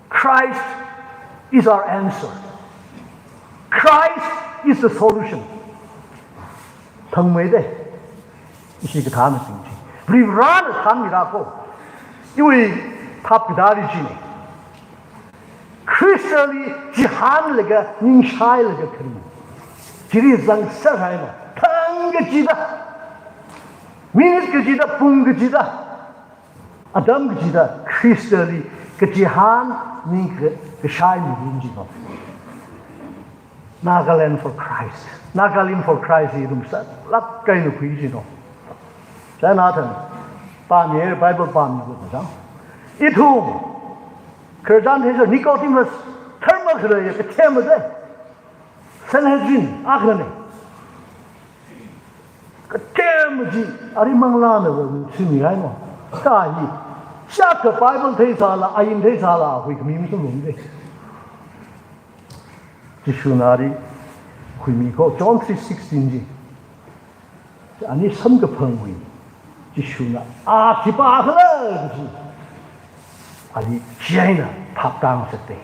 Christ is our answer. Christ is the solution. Thangmei dei. Ishi kathānabing chi. Varivarana thānmira ko. Iwui phap kathāli chine. Khristali chihānlaga, ningshailaga kharing. Chili zangserhaina. Thang kachida. Minute kachida, pung kachida. Atam kachida Khristali kachihān ning ka-, kashai mirin chi no. Nagaland for Christ. Nagalim for Christ hi ithum sālāk eina khui chi no. Chieina thang, pāmi, Bible pāmi ko chang. Ithum, khararchan theisā Nicodemus, tharma kharā ya kathem ma dei. Sanhedrin, akhana. Kathem chi, ari manglāna va simi hai no. Kha hi, shakha Bible theisāla, ain theisāla, huikhami mi sum lung dei. Jishuna ari huimi ko, John three sixteen chi. Ani samkaphangwui Jishuna, a khipākhala kaji. Ari chieina phaptāngasak dei.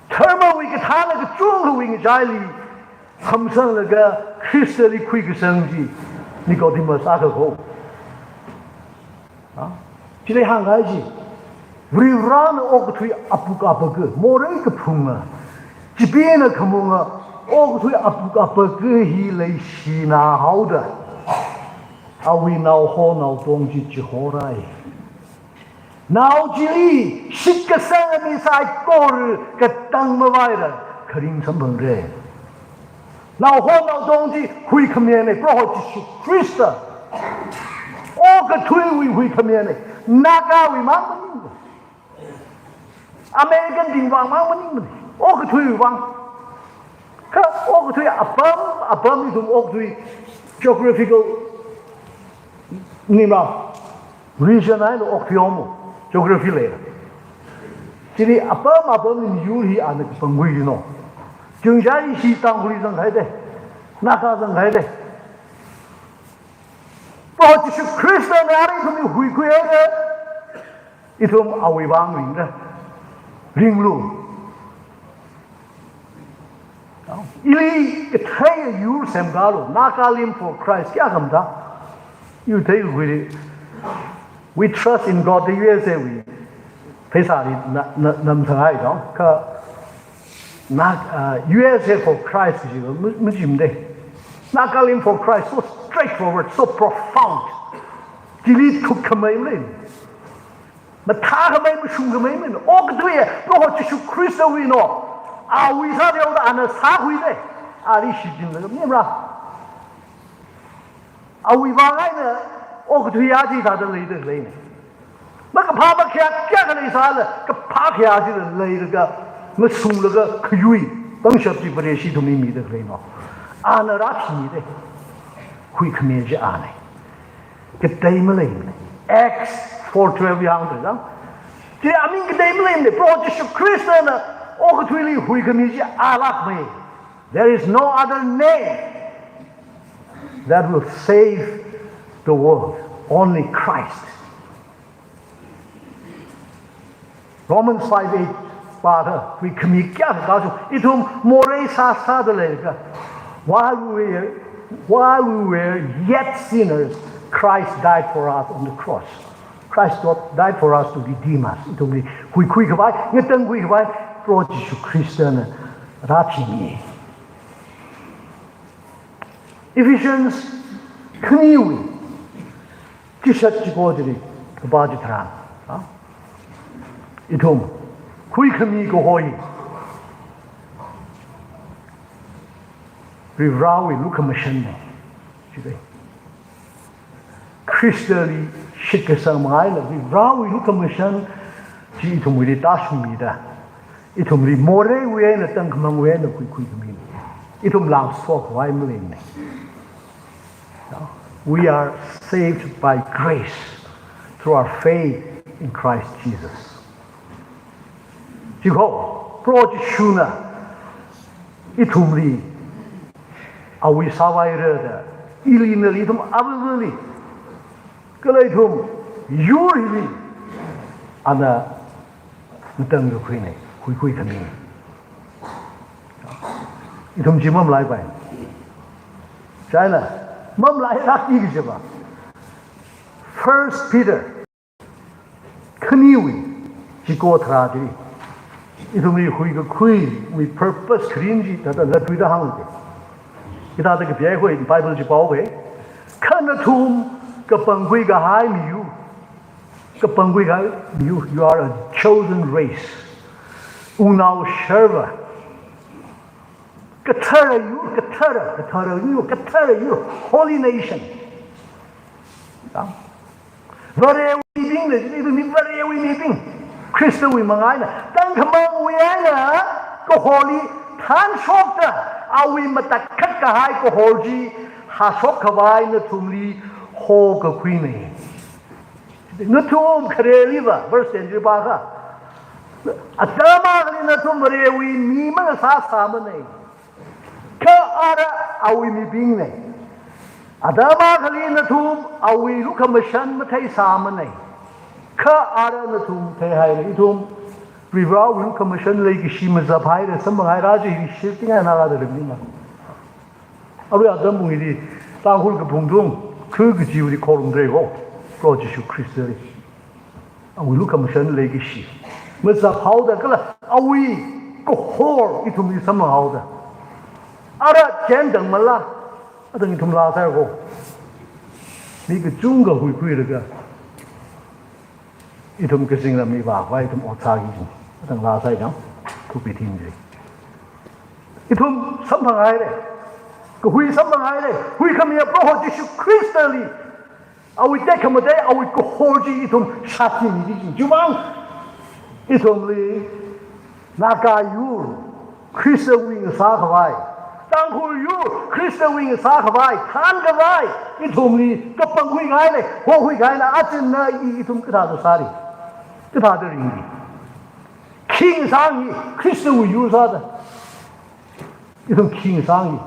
Dharmawui kathāna kachungkhawui ngachaili hamsanglaga Khristali khuikasang chi Nicodemus akha ko. Ha? Chili hāngkahai chi. Varivarana okathui apuk apaka, morei kaphunga, chipena khamunga, Okathui apuk apaka hi leishinā haoda, awui naoho naotong chi chihorai. Nao chili shitkasanga mi saikora katang mavaira, kharing samphangra. Naoho naotong chi huikhamiyana, Proho Jishu Khrista. Okathuiwui huikhamiyana, Nagawui mang maningmana. American bingwui mang maningmana. Okathuiwui mang. Kha okathui apam, apam ithum okathui geographical nimra region eina okthuihaowa, geography leira. Chili apam apamli miyur hi ana kapangkhuili no. Chungja ishi Tangkhulli zanghaida, Naga zanghaida. Proho Jishu Khristana ara ithumli huikhuihaira, ithum awui vang ringra. Ringlu. Ili kathei yur semkalu, Nagalim for Christ, kayākha mathā. Yu theikhuili, "We trust in God," the U S A wui pheisāli na, na, namsāngai dong. Kha na, uh, U S A for Christ kaji ma, majimde. Nagalim for Christ, so straightforward, so profound. Chili thukkhamei malei. Mathākhamei, mashungkhamei malei. Okathui, Proho Jishu Khristawui no. Awui sāda yaoda ana sākhuida. Ali shichinlaga nimra. Awui vang eina okathui aja thāda leida leina. Makaphā makhayā kayākha leisāla, kaphā khayā chila leilaga, ngasunglaga khayui, pangshap chi Vareshi ithumli mida leino. Ana rāthimida. Huikhami chi ana. Katei maleimana. Acts four twelve yangda zang. Chi aming katei maleimana. Proho Jishu Khristana okathuili huikhami chi alākmei. There is no other name that will save the world. Only Christ. Romans five eight pāda, huikhami kayākha kaso, ithum morei sāsāda leilaga, while we were, while we were yet sinners, Christ died for us on the cross. Christ died for us to redeem us. Ithumli huikhuikhavai, ngatangkhuikhavai, Proho Jishu Khristana rāthimi. Ephesians khaniwui chishat chiko chili kapā chitharan, ha? Ithum huikhami kaho hi Varivarāwui lukhamashanna, chidai. Khristali shitkasang mangaila Varivarāwui lukhamashan chi ithumwuili tāshungmida, ithumli moreiwui eina tangkhamangwui eina khuikhuikhamina. Ithum lāngsokhavai maleimana. We are saved by grace through our faith in Christ Jesus. Chiko, Proho Jishuna ithumli awui sāvaira da, ili nali ithum avāvali, kala ithum yur hili ana ngatangkakhuina, khuikhuikhami. Ithum chi mamalaipaiya. Chieina, mamalairakki kajiva, First Peter khaniwui chiko tharā chili, ithumli huikakhuiwui purpose kharing chi thāda latluida hāngda. Hithāda kapihaowa, Bible chi pāhaowa. Kha nathum kapangkhui kahai miyur. Kapangkhui kahai miyur. You are a chosen race. Wungnao sharva. Kathara yur, kathara, kathara yur, kathara yur, holy nation. Ya. Varewui mibingna, ithumwui Varewui mibing. Khristawui manga eina, tangkhamangwui eina, kaholi thanshokta, awui matatkhat kahai kahor chi, hāshokkhavai nathumli hokakhuina. Nathum khareliva, verse ten li pākha. Atam akhali nathum Varewui mi mangasāsāmana. Kha ara awui mibingna. Atam akhali nathum awui lukhamashan matheisāmana. Kha ara nathum theihaira, ithum Varivarāwui lukhamashan leikashi mazaphaira, samphanghaira, chi hi shifting eina rāda rimnina. Arui atam pung hili, Tangkhul kaphung tung, khu kajiwuili khorumdalei ko, Proho Jishu Khristali. Awui lukhamashan leikashi mazaphaoda kala awui kahor ithumli samphanghaoda. Ara chen dang mala, atang ithum laa sāi ko. Mi kachungkha huikhuilaga, ithum kazingram mivākhavai ithum ot sāki jing. Atang laa sāi jang, khupi thing jing. Ithum samphanghaira. Kahui samphanghaira. Huikhamiya Proho Jishu Khristali awui tekhamatei, awui kahor chi ithum shātimi chi jing. Chiwuivang ithumli Naga yur Khristawui ngasākhavai, Tangkhul yur Khristawui ngasākhavai, thānkhavai, ithumli kapangkhui kahaina, hokhui kahaina, achinna i ithum kathāda sāri, kathāda ringri. Khi ngasāngi, Khristawui yur sāda. Ithum khi ngasāngi.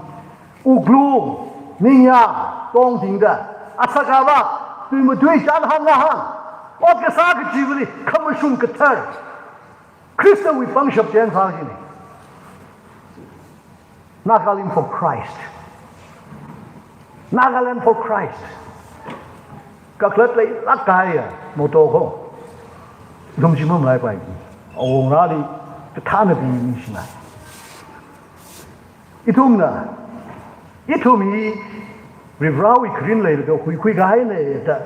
Wuklung, ningyāng, tongtingda, asak avak, tui matui, chān hāng ngahāng, ot kasā kachivali, khamashung kathar Khristawui pangshap chen sā jina. Nagalim for Christ. Nagaland for Christ. Kakhalat leilāk kahaiya motto ko. Ithum chi mamalaipai. Awongarāli kathānabing mi shina. Ithumna, ithum hi Varivarāwui kharin leilaga huikhui kahaina da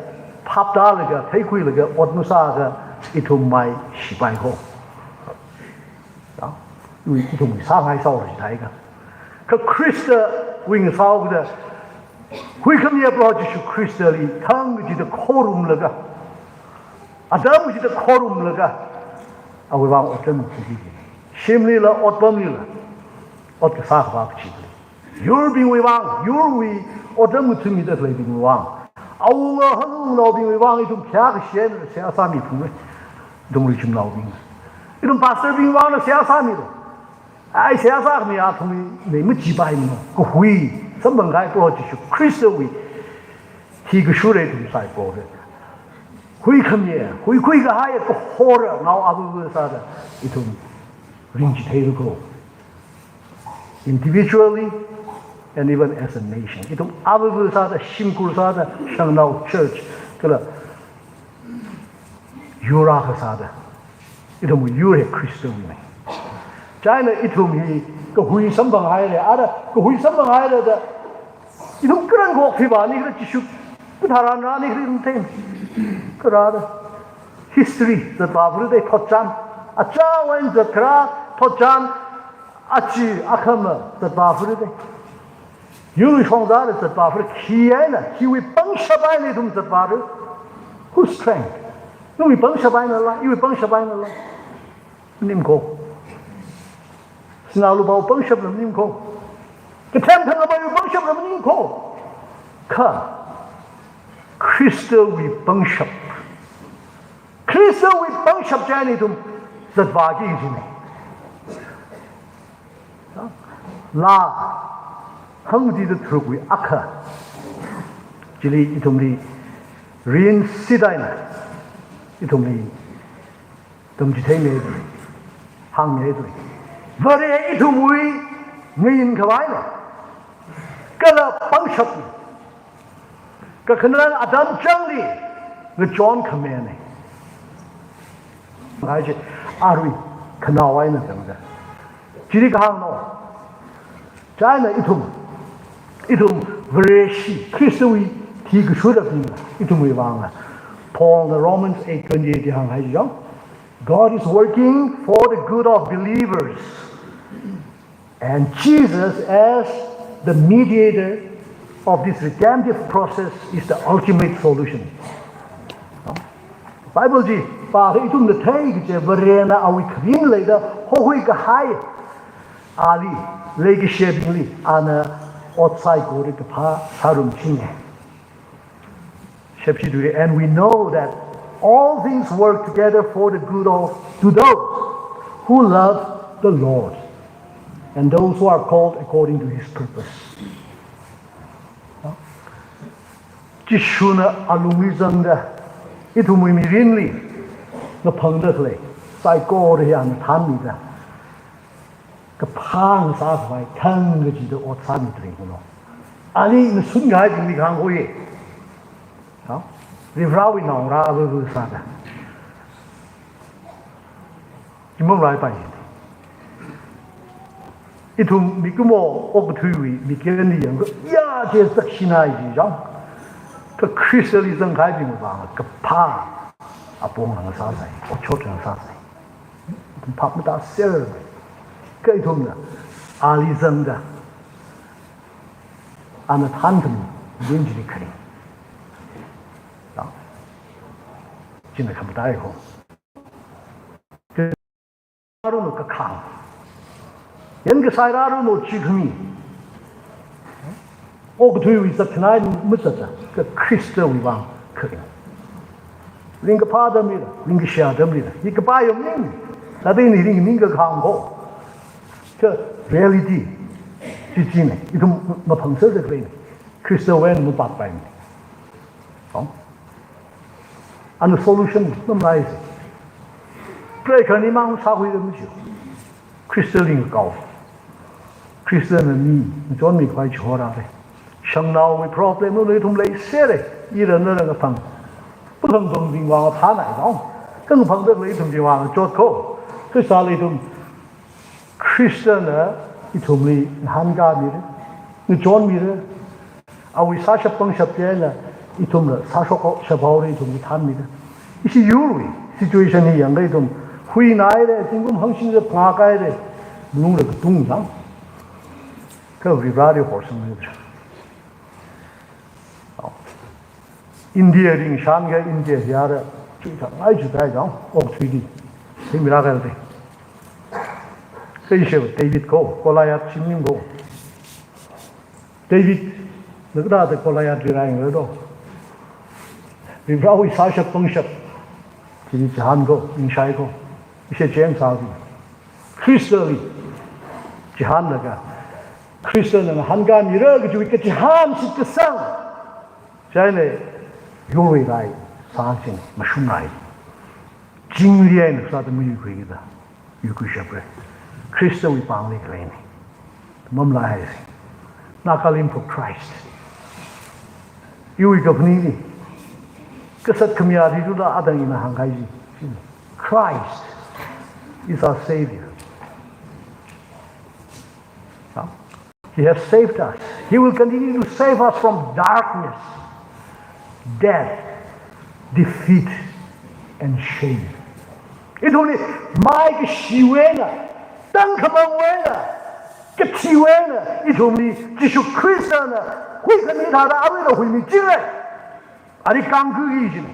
phap tālaga, theikhuilaga, ot masāakha ithum maishipai ko. Ya, ithum sāngai sāora jithai ka. Kha Khristawui ngasāo kida, huikhamiya Proho Jishu Khristali thang kachida khorumlaga, atam kachida khorumlaga, awui vang otram ngathaki. Shimlila, otpamlila, ot kasā khavā kachili. Yurbingwui vang, yurwui otram ngathakmida khaleibingwui vang. Awunga halungnaobingwui vang, ithum khayā kashen seihā sāmi phungra. Ithum richumnaobing. Ithum pastorbing vangna seihā sāmira. Ai, seihā sākhami athumli machipaimana. Kahui, samphang kahai Proho Jishu Khristawui hi kashura ithum saikora. Huikhamiya, huikhui kahaiya kahora ngao avāva sāda ithum ringchitheira ko. Individually and even as a nation. Ithum avāva sāda, shimkhur sāda, shangnao church, kala yur akha sāda. Ithum yur hi Khristawuina. Chieina ithum hi kahui samphanghaira, ara kahui samphanghaira da. Ithum karan khok thiva ni khala Jishu katharan rani khala ithum thei. Kharā da. History zatvāphalui da thotchan. Achāwui eina zatkharā thotchan. Achi akhama zatvāphalui da. Yur shongzāla zatvāphalui, khi eina, khiwui pangshap eina ithum zatvāra. Whose strength? Nawui pangshap einala, iwui pangshap einala. Maning ko. Sinā lupāwui pangshapla maning ko. Kathem thangkhameiwui pangshapla maning ko. Kha Khristawui pangshap. Khristawui pangshap chieina ithum zatvāki jina. Laa hangtida tharukwui akha. Chili ithumli rinsit eina ithumli tamchitheimida, hāngmida. Vare ithumwui ngayin khavaina. Kala pangshapna. Kakhanang atam changli ngachon khamena. Ngai chi arui khanao eina tangda. Chili kahāngna. Chieina ithum, ithum Vareshi, Khristawui thi kashura bingna, ithumwui vangna. Paulna Romans eight twenty-eight li hānghai chi jang. God is working for the good of believers. And Jesus, as the mediator of this redemptive process, is the ultimate solution. Bible chi pākha ithumna theiki kaji Varena awui kharin leida hokhui kahai, ali leikashibingli ana ot saikora kaphā sārumchinga. Shepshi tui, and we know that all things work together for the good of, to those who love the Lord, and those who are called according to his purpose. Jishuna alungli zangda, ithumwui mirinli ngaphangda khalei saikora hi ana thānmida, kaphā ngasākhavai thang kachida ot sāmida ringkhuilu. Ani ngasun kahaibingli kahāng hoye. Ha? Varivarāwui naongarā avāva sāda. Imam raipai. Ithum mikumo okathuiwui mikyanli yangakha, ya, chi zakshina ji jang. Kha Khristali zangkahaibingwui vang kaphā apong ngasāsai, otshot ngasāsai. Ithum phap matāser. Kha ithumna ali zangda, ana thankhami mirin chili kharing. Ya. China khamataiya ko. Rāruno kakhang. Yankasai rāruno chikhami. Okathuiwui zatkhanai mazatta, kha Khristawui vang kharing. Ringkaphā atamlila, ringkashā atamlila, hi kapā yongning. Tadei ni ringning kakhang ko. Kha reality chi china, ithum maphangserda khaleina. Khristawui eina mapatpaimana. Oh. Ana solution mamalai. Pray khanimang sākhuida machiu. Khristali ngakao. Khristana mi, ngachonmi khavai chihorāra. Shangnaowui problem lo ithum leisera. Ira nara ngaphang. Puthang thongbing vang phānai dong. Kha ngaphangda khalei ithumbing vang chot ko. Khristali ithum, Khristana ithumli ngahānkāmira, ngachonmira, awui sāshap pangshap chieina ithumla sāshokshap haora, ithumli thanmira. Ishi yurwui situation hi yangakha ithum huinaira, zingkum hangshingda phangā kahaira, malungla katung zang. Kha Varivarali horsangmira. India ring shānkha India hiya ra, chuithang ai chuithai dong, okthuili. Thingmira kahaira. Kha ishi David ko, Goliath shimning ko. David, na kathāda Goliathli rāyanglu do. Varivarawui sāshap pangshap. Chili chihān ko, ningshai ko. Ishi cheng sāki. Khristali chihānlaga, Khristana ngahānkāmira kajiwui kachihān shitkasang. Chieina yurwui rai sāching mashunrai. Chingli eina sāda mayuikhuikida yuikhuishapra. Khristawui pāngli khaleina. Mamalaihaisa. Nagalim for Christ. Iwui kaphaningli, kasat khamiya ri tula adang ina hāngkahai chi. Christ is our Savior. Huh? He has saved us. He will continue to save us from darkness, death, defeat, and shame. Ithumli maikashiwui eina, tangkhamangwui eina, kathiwui eina, ithumli Jishu Khristana huikhami thāda aruila huimichingra. Ari kangkhuiki jina.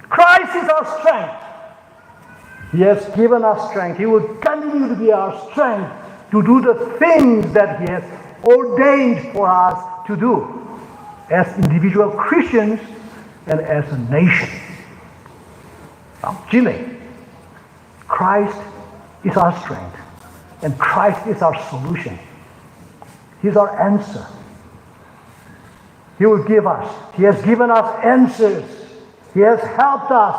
Christ is our strength. He has given us strength. He will continue to be our strength to do the things that He has ordained for us to do as individual Christians and as a nation. China, Christ is our strength, and Christ is our solution. He's our answer. He will give us. He has given us answers. He has helped us.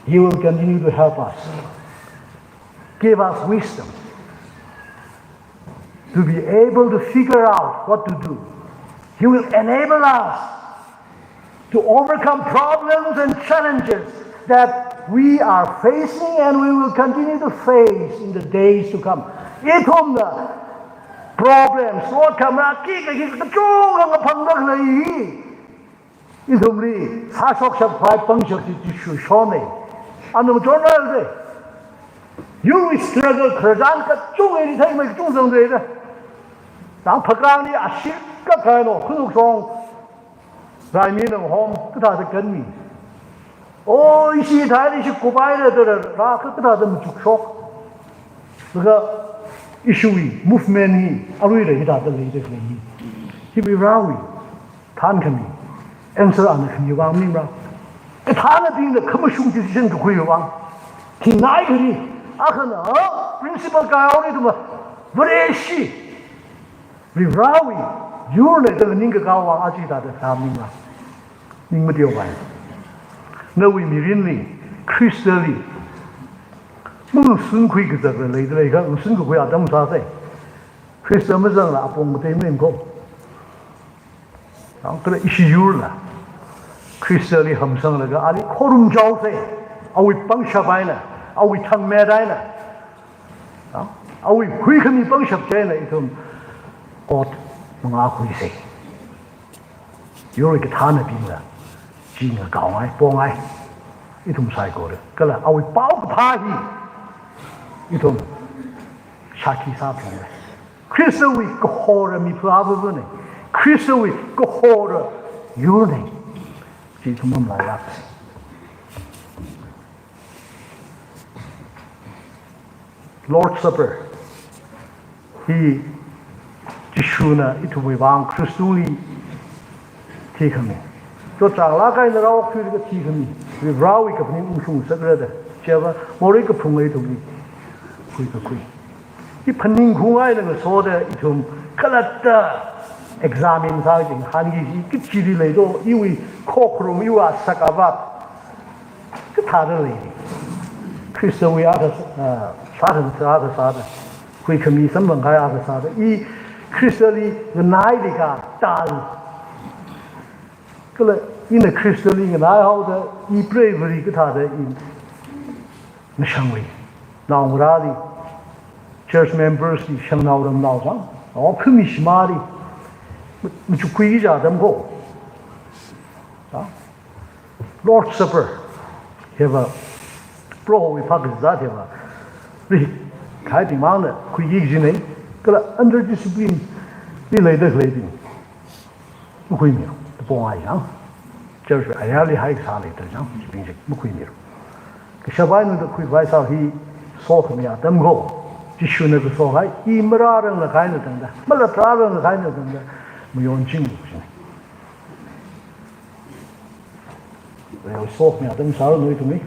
He will continue to help us. Give us wisdom to be able to figure out what to do. He will enable us to overcome problems and challenges that we are facing and we will continue to face in the days to come. Ithumna problems, sotkhamā, khikha khikha kachungkha ngaphangda khalei hi ithumli sāshokshap khavai pangshap chi Jishu shonna. Ana machonrāra. Yurwui struggle khararchan kachungkha ithei mai kachungkha zangda. Tangphakāngli ashee kakahaina, khanukshong raimi nang hom, kathāda kanmi. O, ishi thāli ishi kupaira da rā, kathāda machukshok. Laga ishiwui movement hi aruila hithāda leida khalei hi. Hi Varivarawui thankhami, answer ana khami vang maningmara. Kathānabingna khamashung decision kakhuiwui vang. Thingnai khani, akhana, principle kahaora ithumva, Vareshi, Varivarawui yurna da ningkakao vang aja hithāda khami maningmara. Ning mateokhavai. Nawui mirinli, Khristali, mungsunkhui kazakla leida leiakha, ngasunkakhui atam sāsa. Khrista mazangla apong katei maning ko. Ang kala ishi yurla Khristali hamsanglaga ali khorumchaosa. Awui pangshap eina, awui thangmet eina. Ah? Awui huikhami pangshap chieina ithum ot mangakhuisa. Yurwui kathānabingla chi ngakaongai, pongai. Ithum saikora. Kala awui paokaphā hi ithum shākhi sāphungra. Khristawui kahora miphu avāvana. Khristawui kahora yurna. Chi ithum mamalailāksa. Lord's Supper hi Jishuna ithumwui vang krush tungli thikhami. Chotchānglāk eina rāokthuilaga thikhami. Varivarāwui kaphaning ungshung ngasakra da. Chiva morei kaphunga ithumli khuikakhui. Hi phaningkhui eina ngasoda ithum khalatta examine sāki, ngahānki, hi kachili leido, iwui khokharum, iwui asak avak kathāda lei. Khristawui akha, ah, sākhangatha akha sāda, huikhami samphangkahai akha sāda, i Khristali nganaili katāli. Kala ina Khristali nganaihaoda, i preivari kathāda i nashangwui naongarāli, church members li, shangnao ramnao chang, o phumi shimāli, machukkhuiki kaja atam ko. Ah? Lord's Supper hiva Prohowui phākazā hiva rikhaibing mangna khuiki kajina, kala under discipline li leida khaleibing makhuimilu, tapongai chang. Church ayarli haikasā leida chang, chibing chi makhuimilu. Kashap eina da khuikhavai sā hi sokhami atam ko. Jishuna kaso kahai, i marāranglakha eina tangda, malatrārang kahai eina tangda, mayonchinglu kajina. Reo sokhami atam sālu ithumli.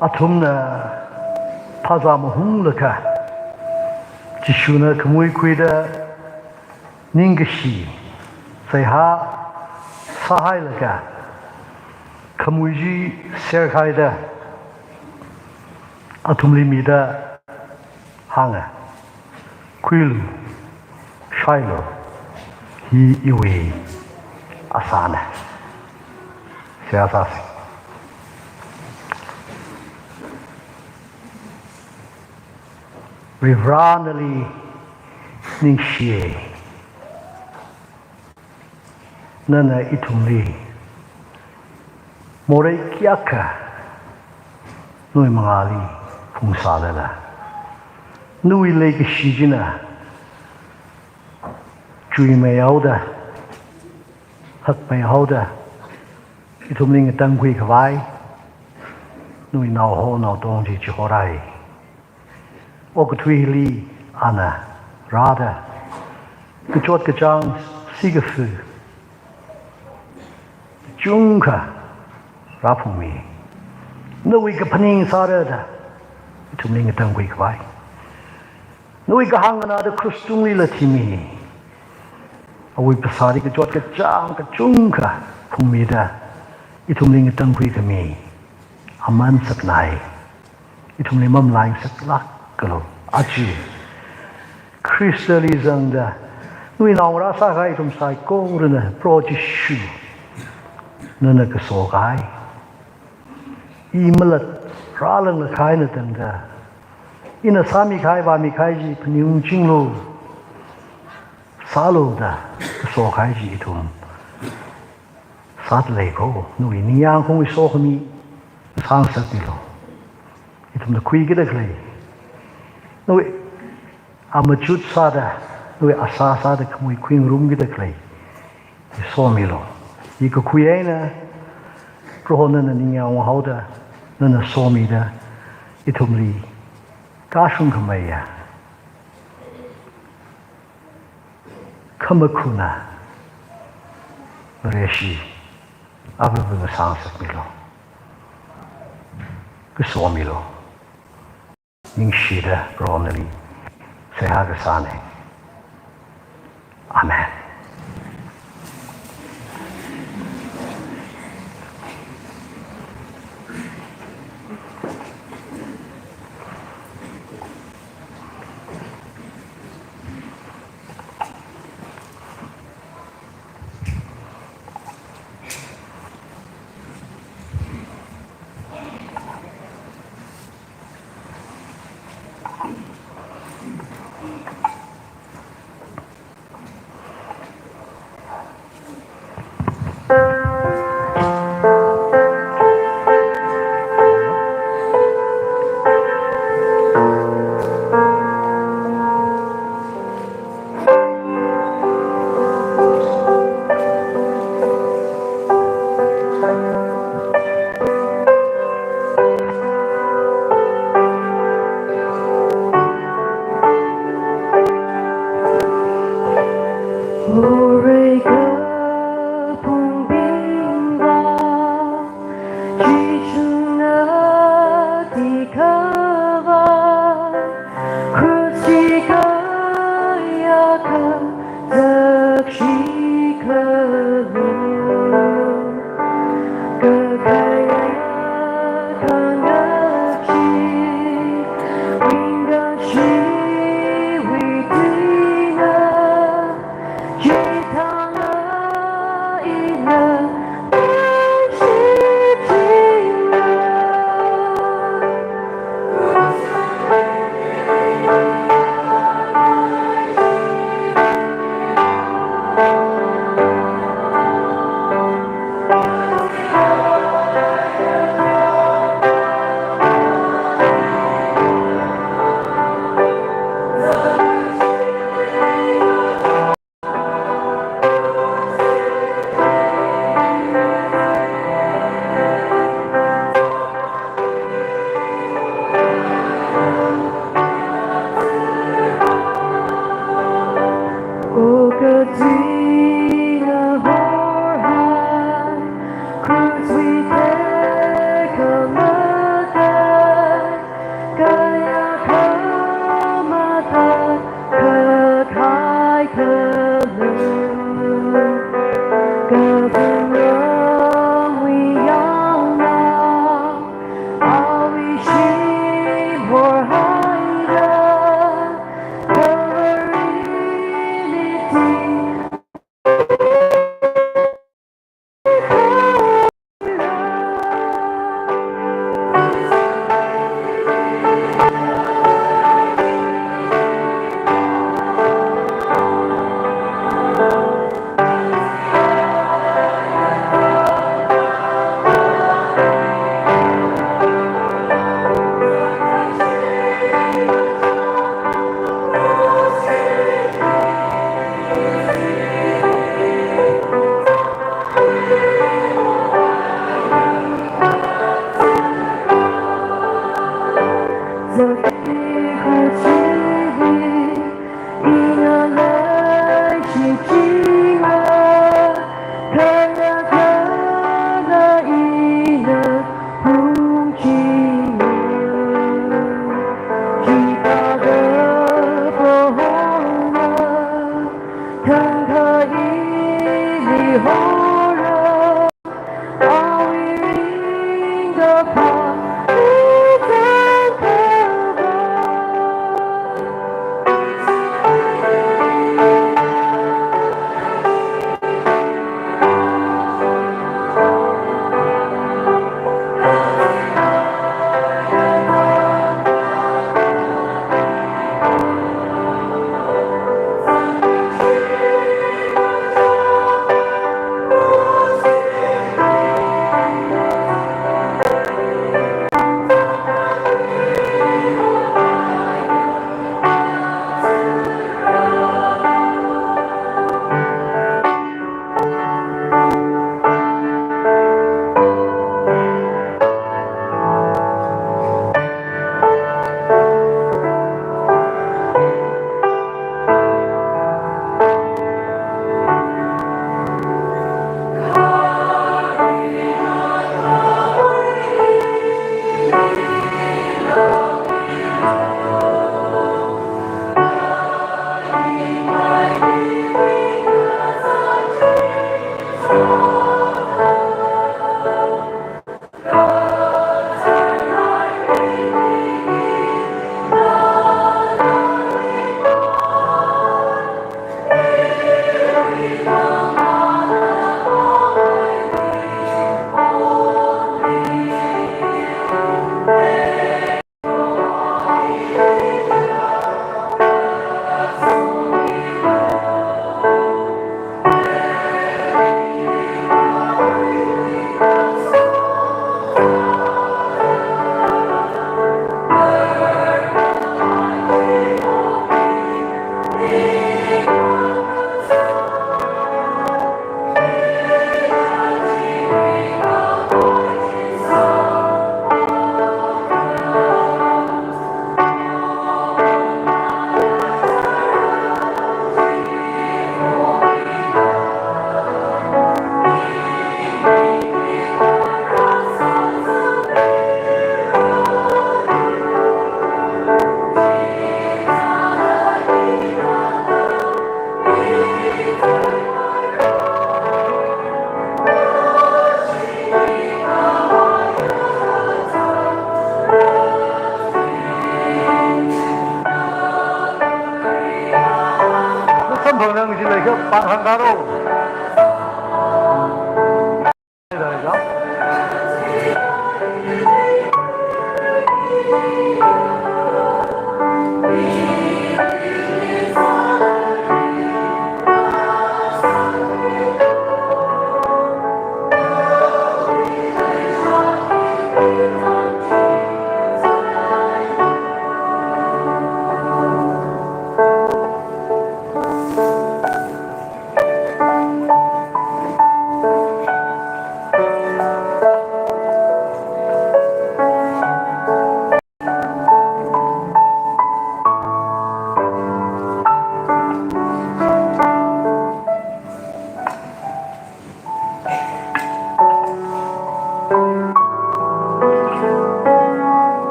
Athumna phazā mahunglaga, Jishuna khamui khuida ningkashi seihā sāhailaga, khamui chi serkhaida athumli mida hānga, "Khuilu, shailu, hi iwui asāna." Seihā sāsa. Varivarā nali ningshiya. Nana ithumli morei kayākha nawui mangāli phungsālala, nawui leikashi china chuimeihaoda, hakmeihaoda, ithumli ngatangkhui khavai nawui naoho naotong chi chihorai. Okathuili ana rāda, kachot kachāng, sikafu chungkha rāphungmi. Nawui kaphaning sāra da ithumli ngatangkhui khavai. Nawui kahāng nganāda krush tungli lathimi. Awui phasāli kachot kachāng kachungkha phungmida, ithumli ngatangkhui khami aman saknai. Ithumli mamalai ngasaklākalu. Aja Khristali zangda, nawui naongarā sākahai ithum saikorana Proho Jishu, nana kaso kahai, i malat rālānglakhai eina tangda, ina sāmikahai vāmikahai chi phaningungchinglu, sālu da kaso kahai chi ithum sāda leiko. Nawui ningyāng khaungwui sokhami sāngasakmilu. Ithumna khuikida khalei, nawui amachut sāda, nawui asā sāda khamui khuingarumkida khalei somilu. I kakhui eina Proho nana ningyāng haoda, nana somida, ithumli kashung khameiya khamakhuna Vareshi, avāva̱ ngasāngasakmilu. Kasomilu. Ningshida Proho nali seihā kasāna. Amen.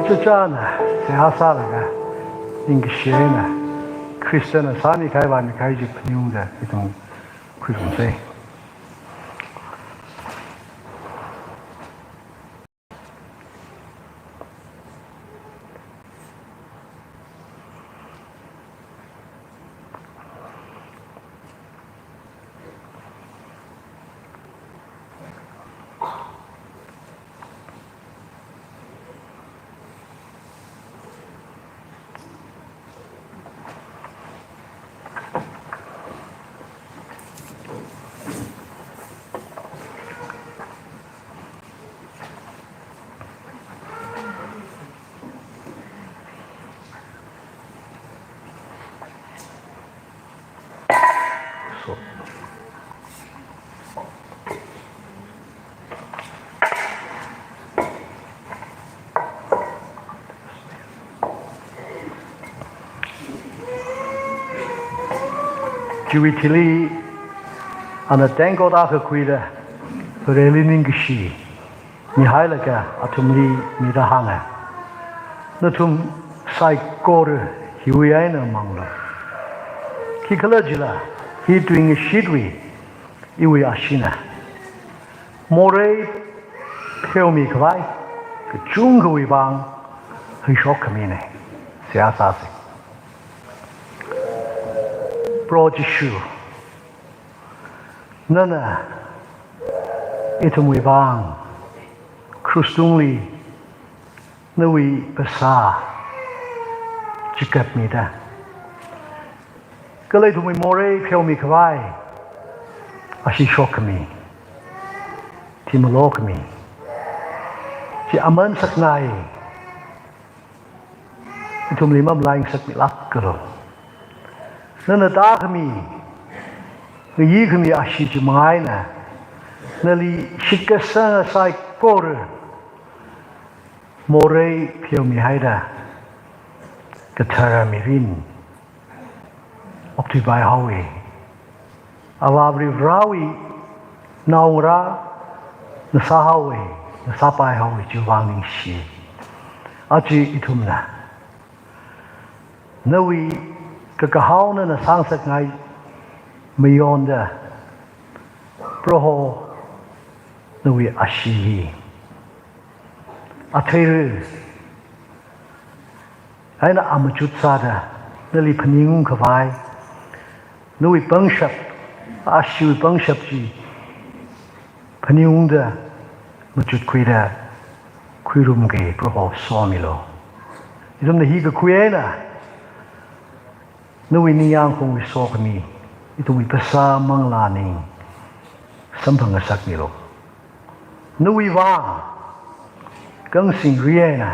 Khristachāna seihā sālaga, ningkashi eina Khristana sāmikahai vāmikahai chi phaningungda ithum khuirumsa. Chiwui thili ana tengkot akha khuida, Vareli ningkashi mihailaga athumli mida hānga. Nathum saikora hiwui eina manglu. Khikhalajila hi tuingashitwui iwui asheena. Morei pheomikhavai kachungkhawui vang huishok khamina. Seihā sāsa. Proho Jishu, nana ithumwui vang krush tungli nawui phasā chikatmida, kala ithumwui morei pheomikhavai, ashee shokkhami, thimalo khami chi aman sakngai, ithumli mamalai ngasakmilākalu. Nana tākhami, ngayikhami ashee chi manga eina, nali shitkasanga saikora morei pheomihaida, kathara mirin okthuipai haowa. Avā Varivarāwui naongarāna sāhaowa, na sāpai haowa, chiwui vang ningshi. Aja ithumna nawui kakahao nana sāngasakngai mayonda, Proho, nawui ashee hi atheira eina amachut sāda, nali phaningungkhavai, nawui pangshap, asheewui pangshap chi phaningungda, machutkhuida khuirumki, Proho somilu. Ithumna hi kakhui eina nawui ningyāng khongwui sokhami, ithumwui phasā manglā ning samphang ngasakmilu. Nawui vang kangsingri eina,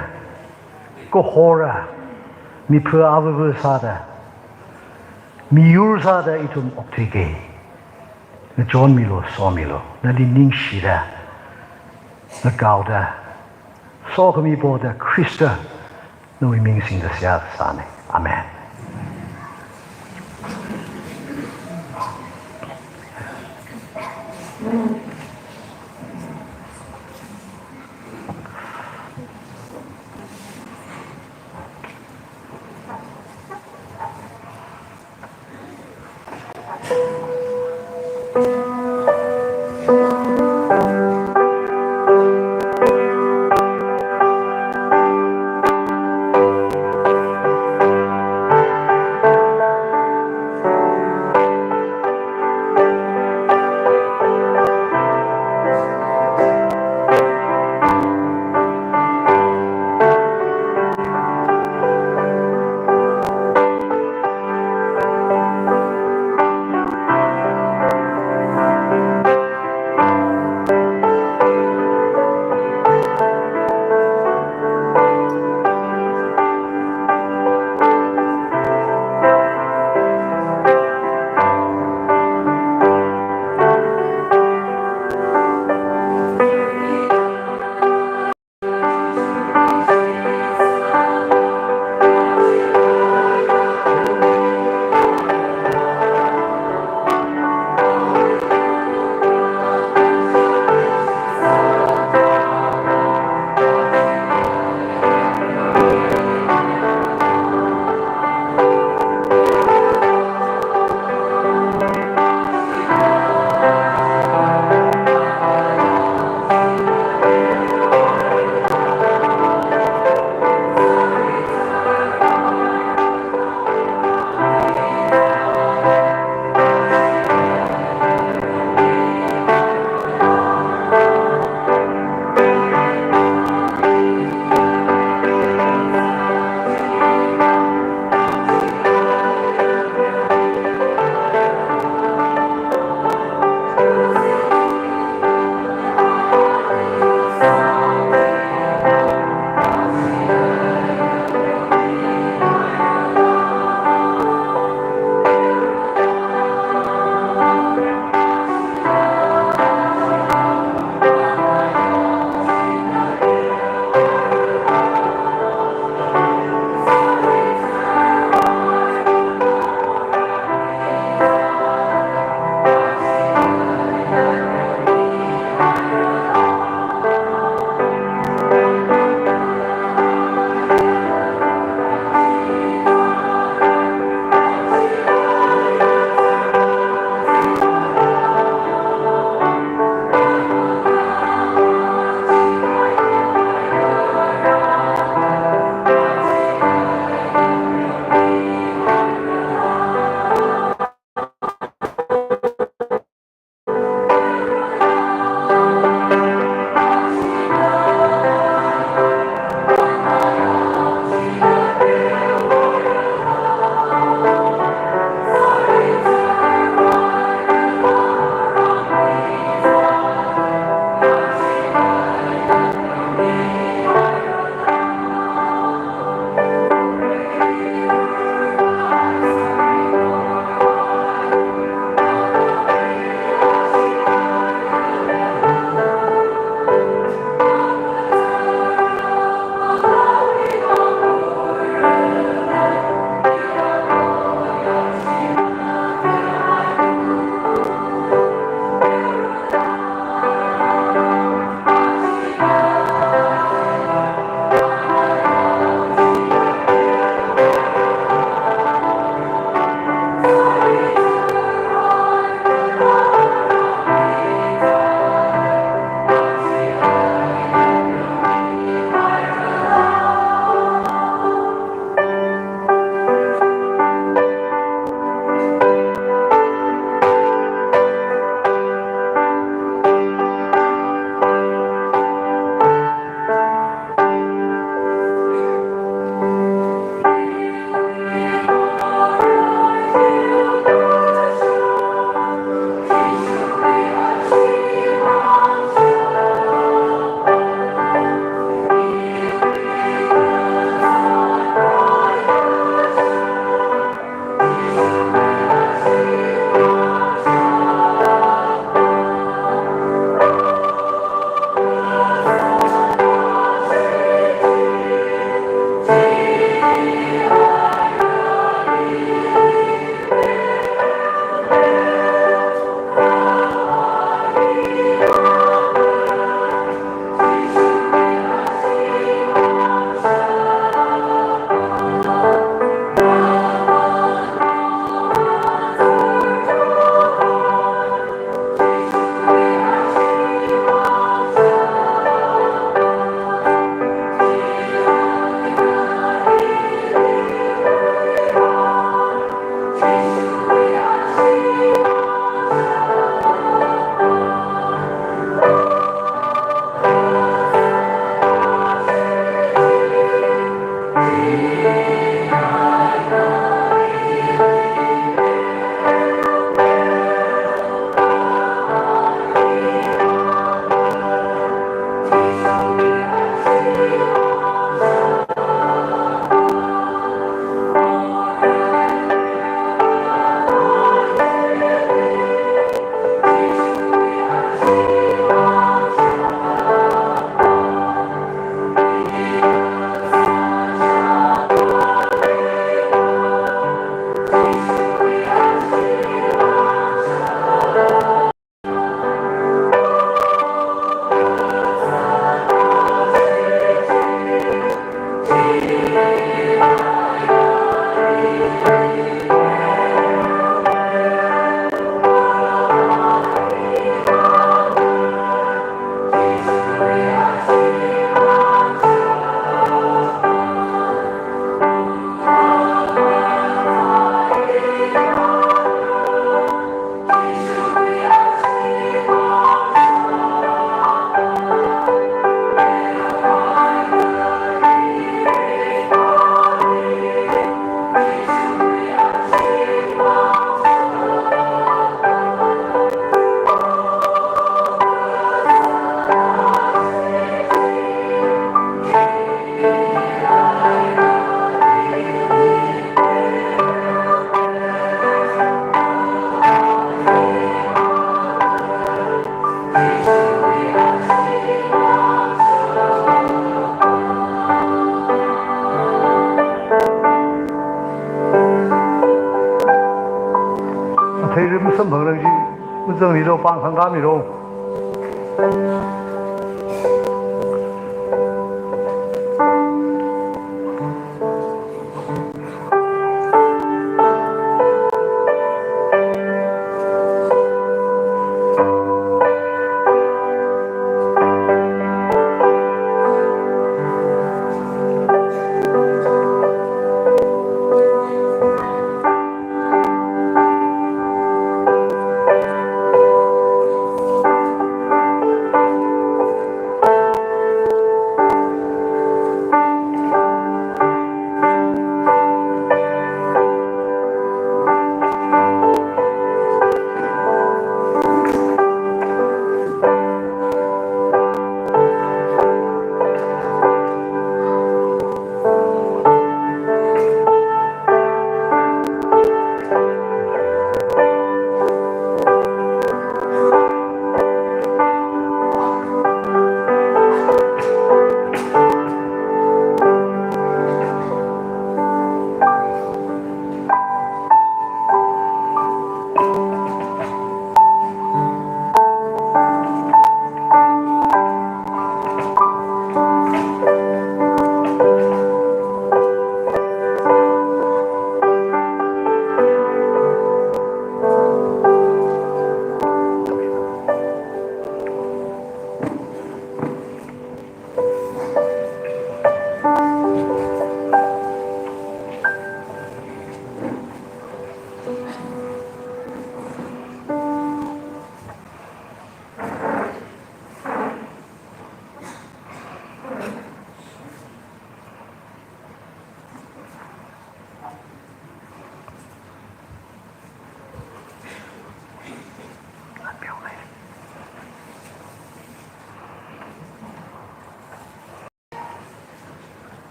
kahora, mipha avava sāda, miyur sāda ithum okthuiki. Ngachonmilu, somilu, nali ningshida, ngakaoda, sokhami Proho Khrista nawui ming singda seihā sāna. Amen. Rāmiro.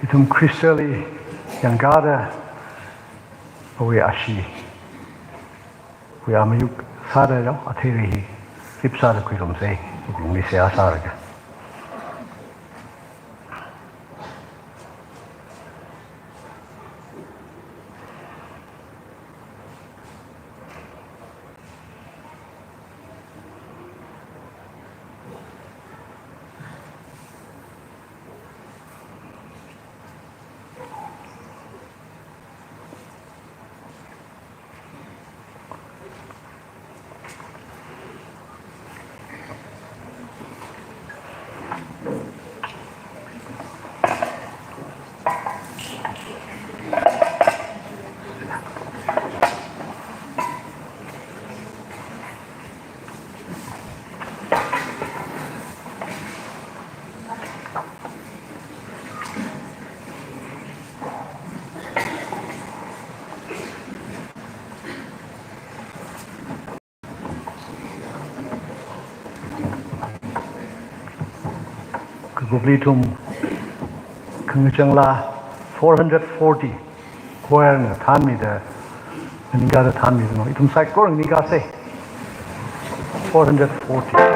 Ithum Khristali yangkāda awui ashee, awui amayuk sāda rao, atheirei hi rip sāda khuirumsa, wuklungli seihā sālaga. Kakupli ithum khangachang laa four hundred forty choir na thānmida, nganingkāda thānmida no, ithum saikora nganingkāsa. Four hundred forty.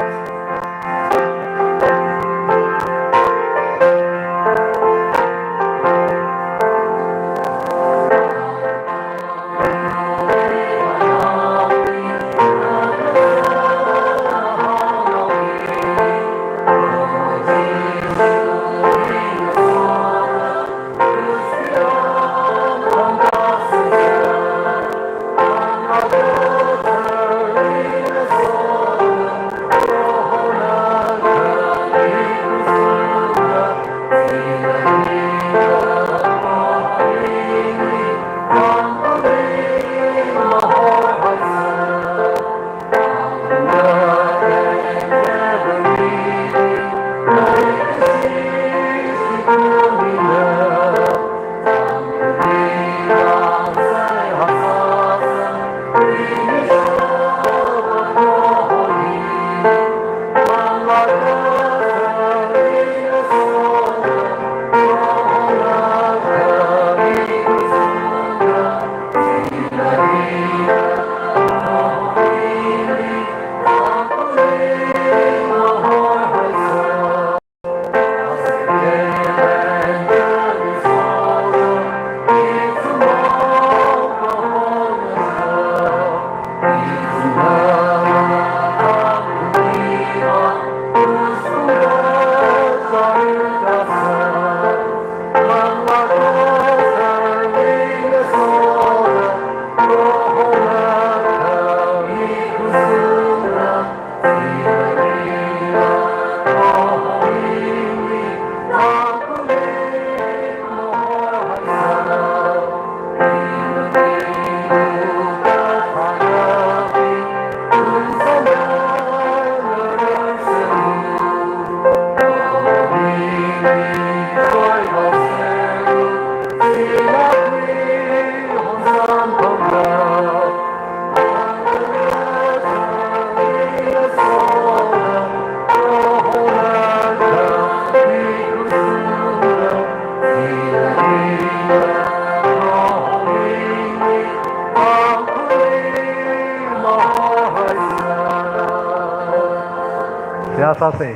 seihā sāsa.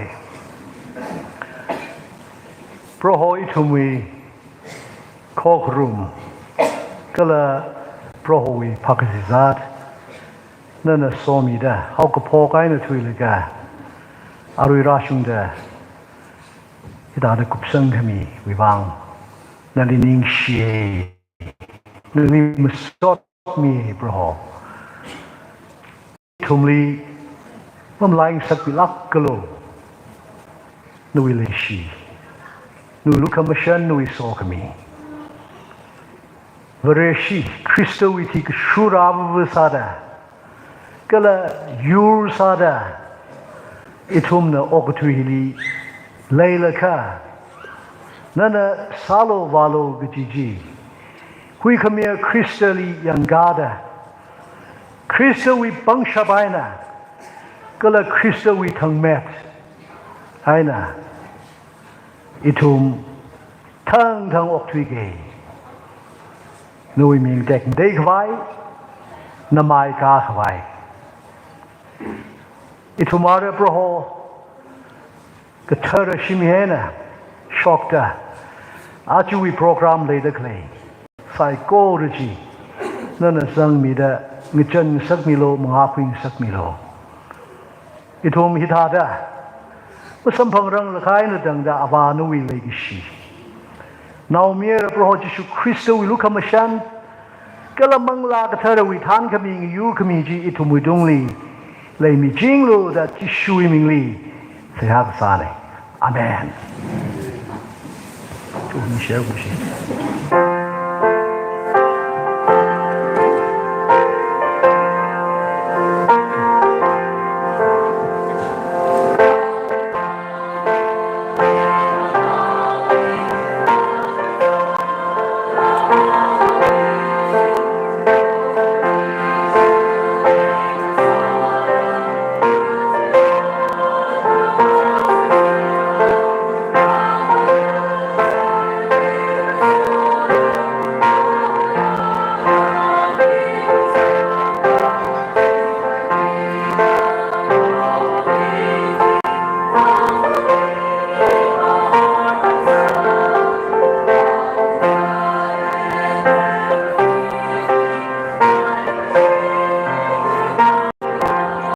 Proho ithumwui khokharum kala Prohowui phākazā zat nana somida, haokaphok eina thuilaga arui rāshungda hithāda kupsangkhamiwui vang nali ningshiya, nali masotmiya Proho. Ithumli mamalaisangngasakmilākalu nawui leishi, nawui lukhamashan, nawui sokhami. Vareshi Khristawui thikashura ava sāda kala yur sāda ithumna okathui hili leilakha, nana sālu vālu kaji chi huikhamiya Khristali yangkāda, Khristawui pangshap eina kala Khristawui thangmet eina ithum thangthang okthuiga. Nawui ming tekmateikhavai, namai kākhavai. Ithum ara Proho kathara shim eina shokta ajawui program leida khalei saikora chi nana zangmida ngachansakmilu, mangākhuingasakmilu. Ithum hithāda masamphangranglakha eina tangda Avā nawui leikashi, Naomayara Proho Jishu Khristawui lukhamashan kala Manglā Katharawui thānkhami ngayurkhami chi ithumwui tungli leimichinglu da Jishuwui mingli seihā kasāna. Amen. Ithum share kushi.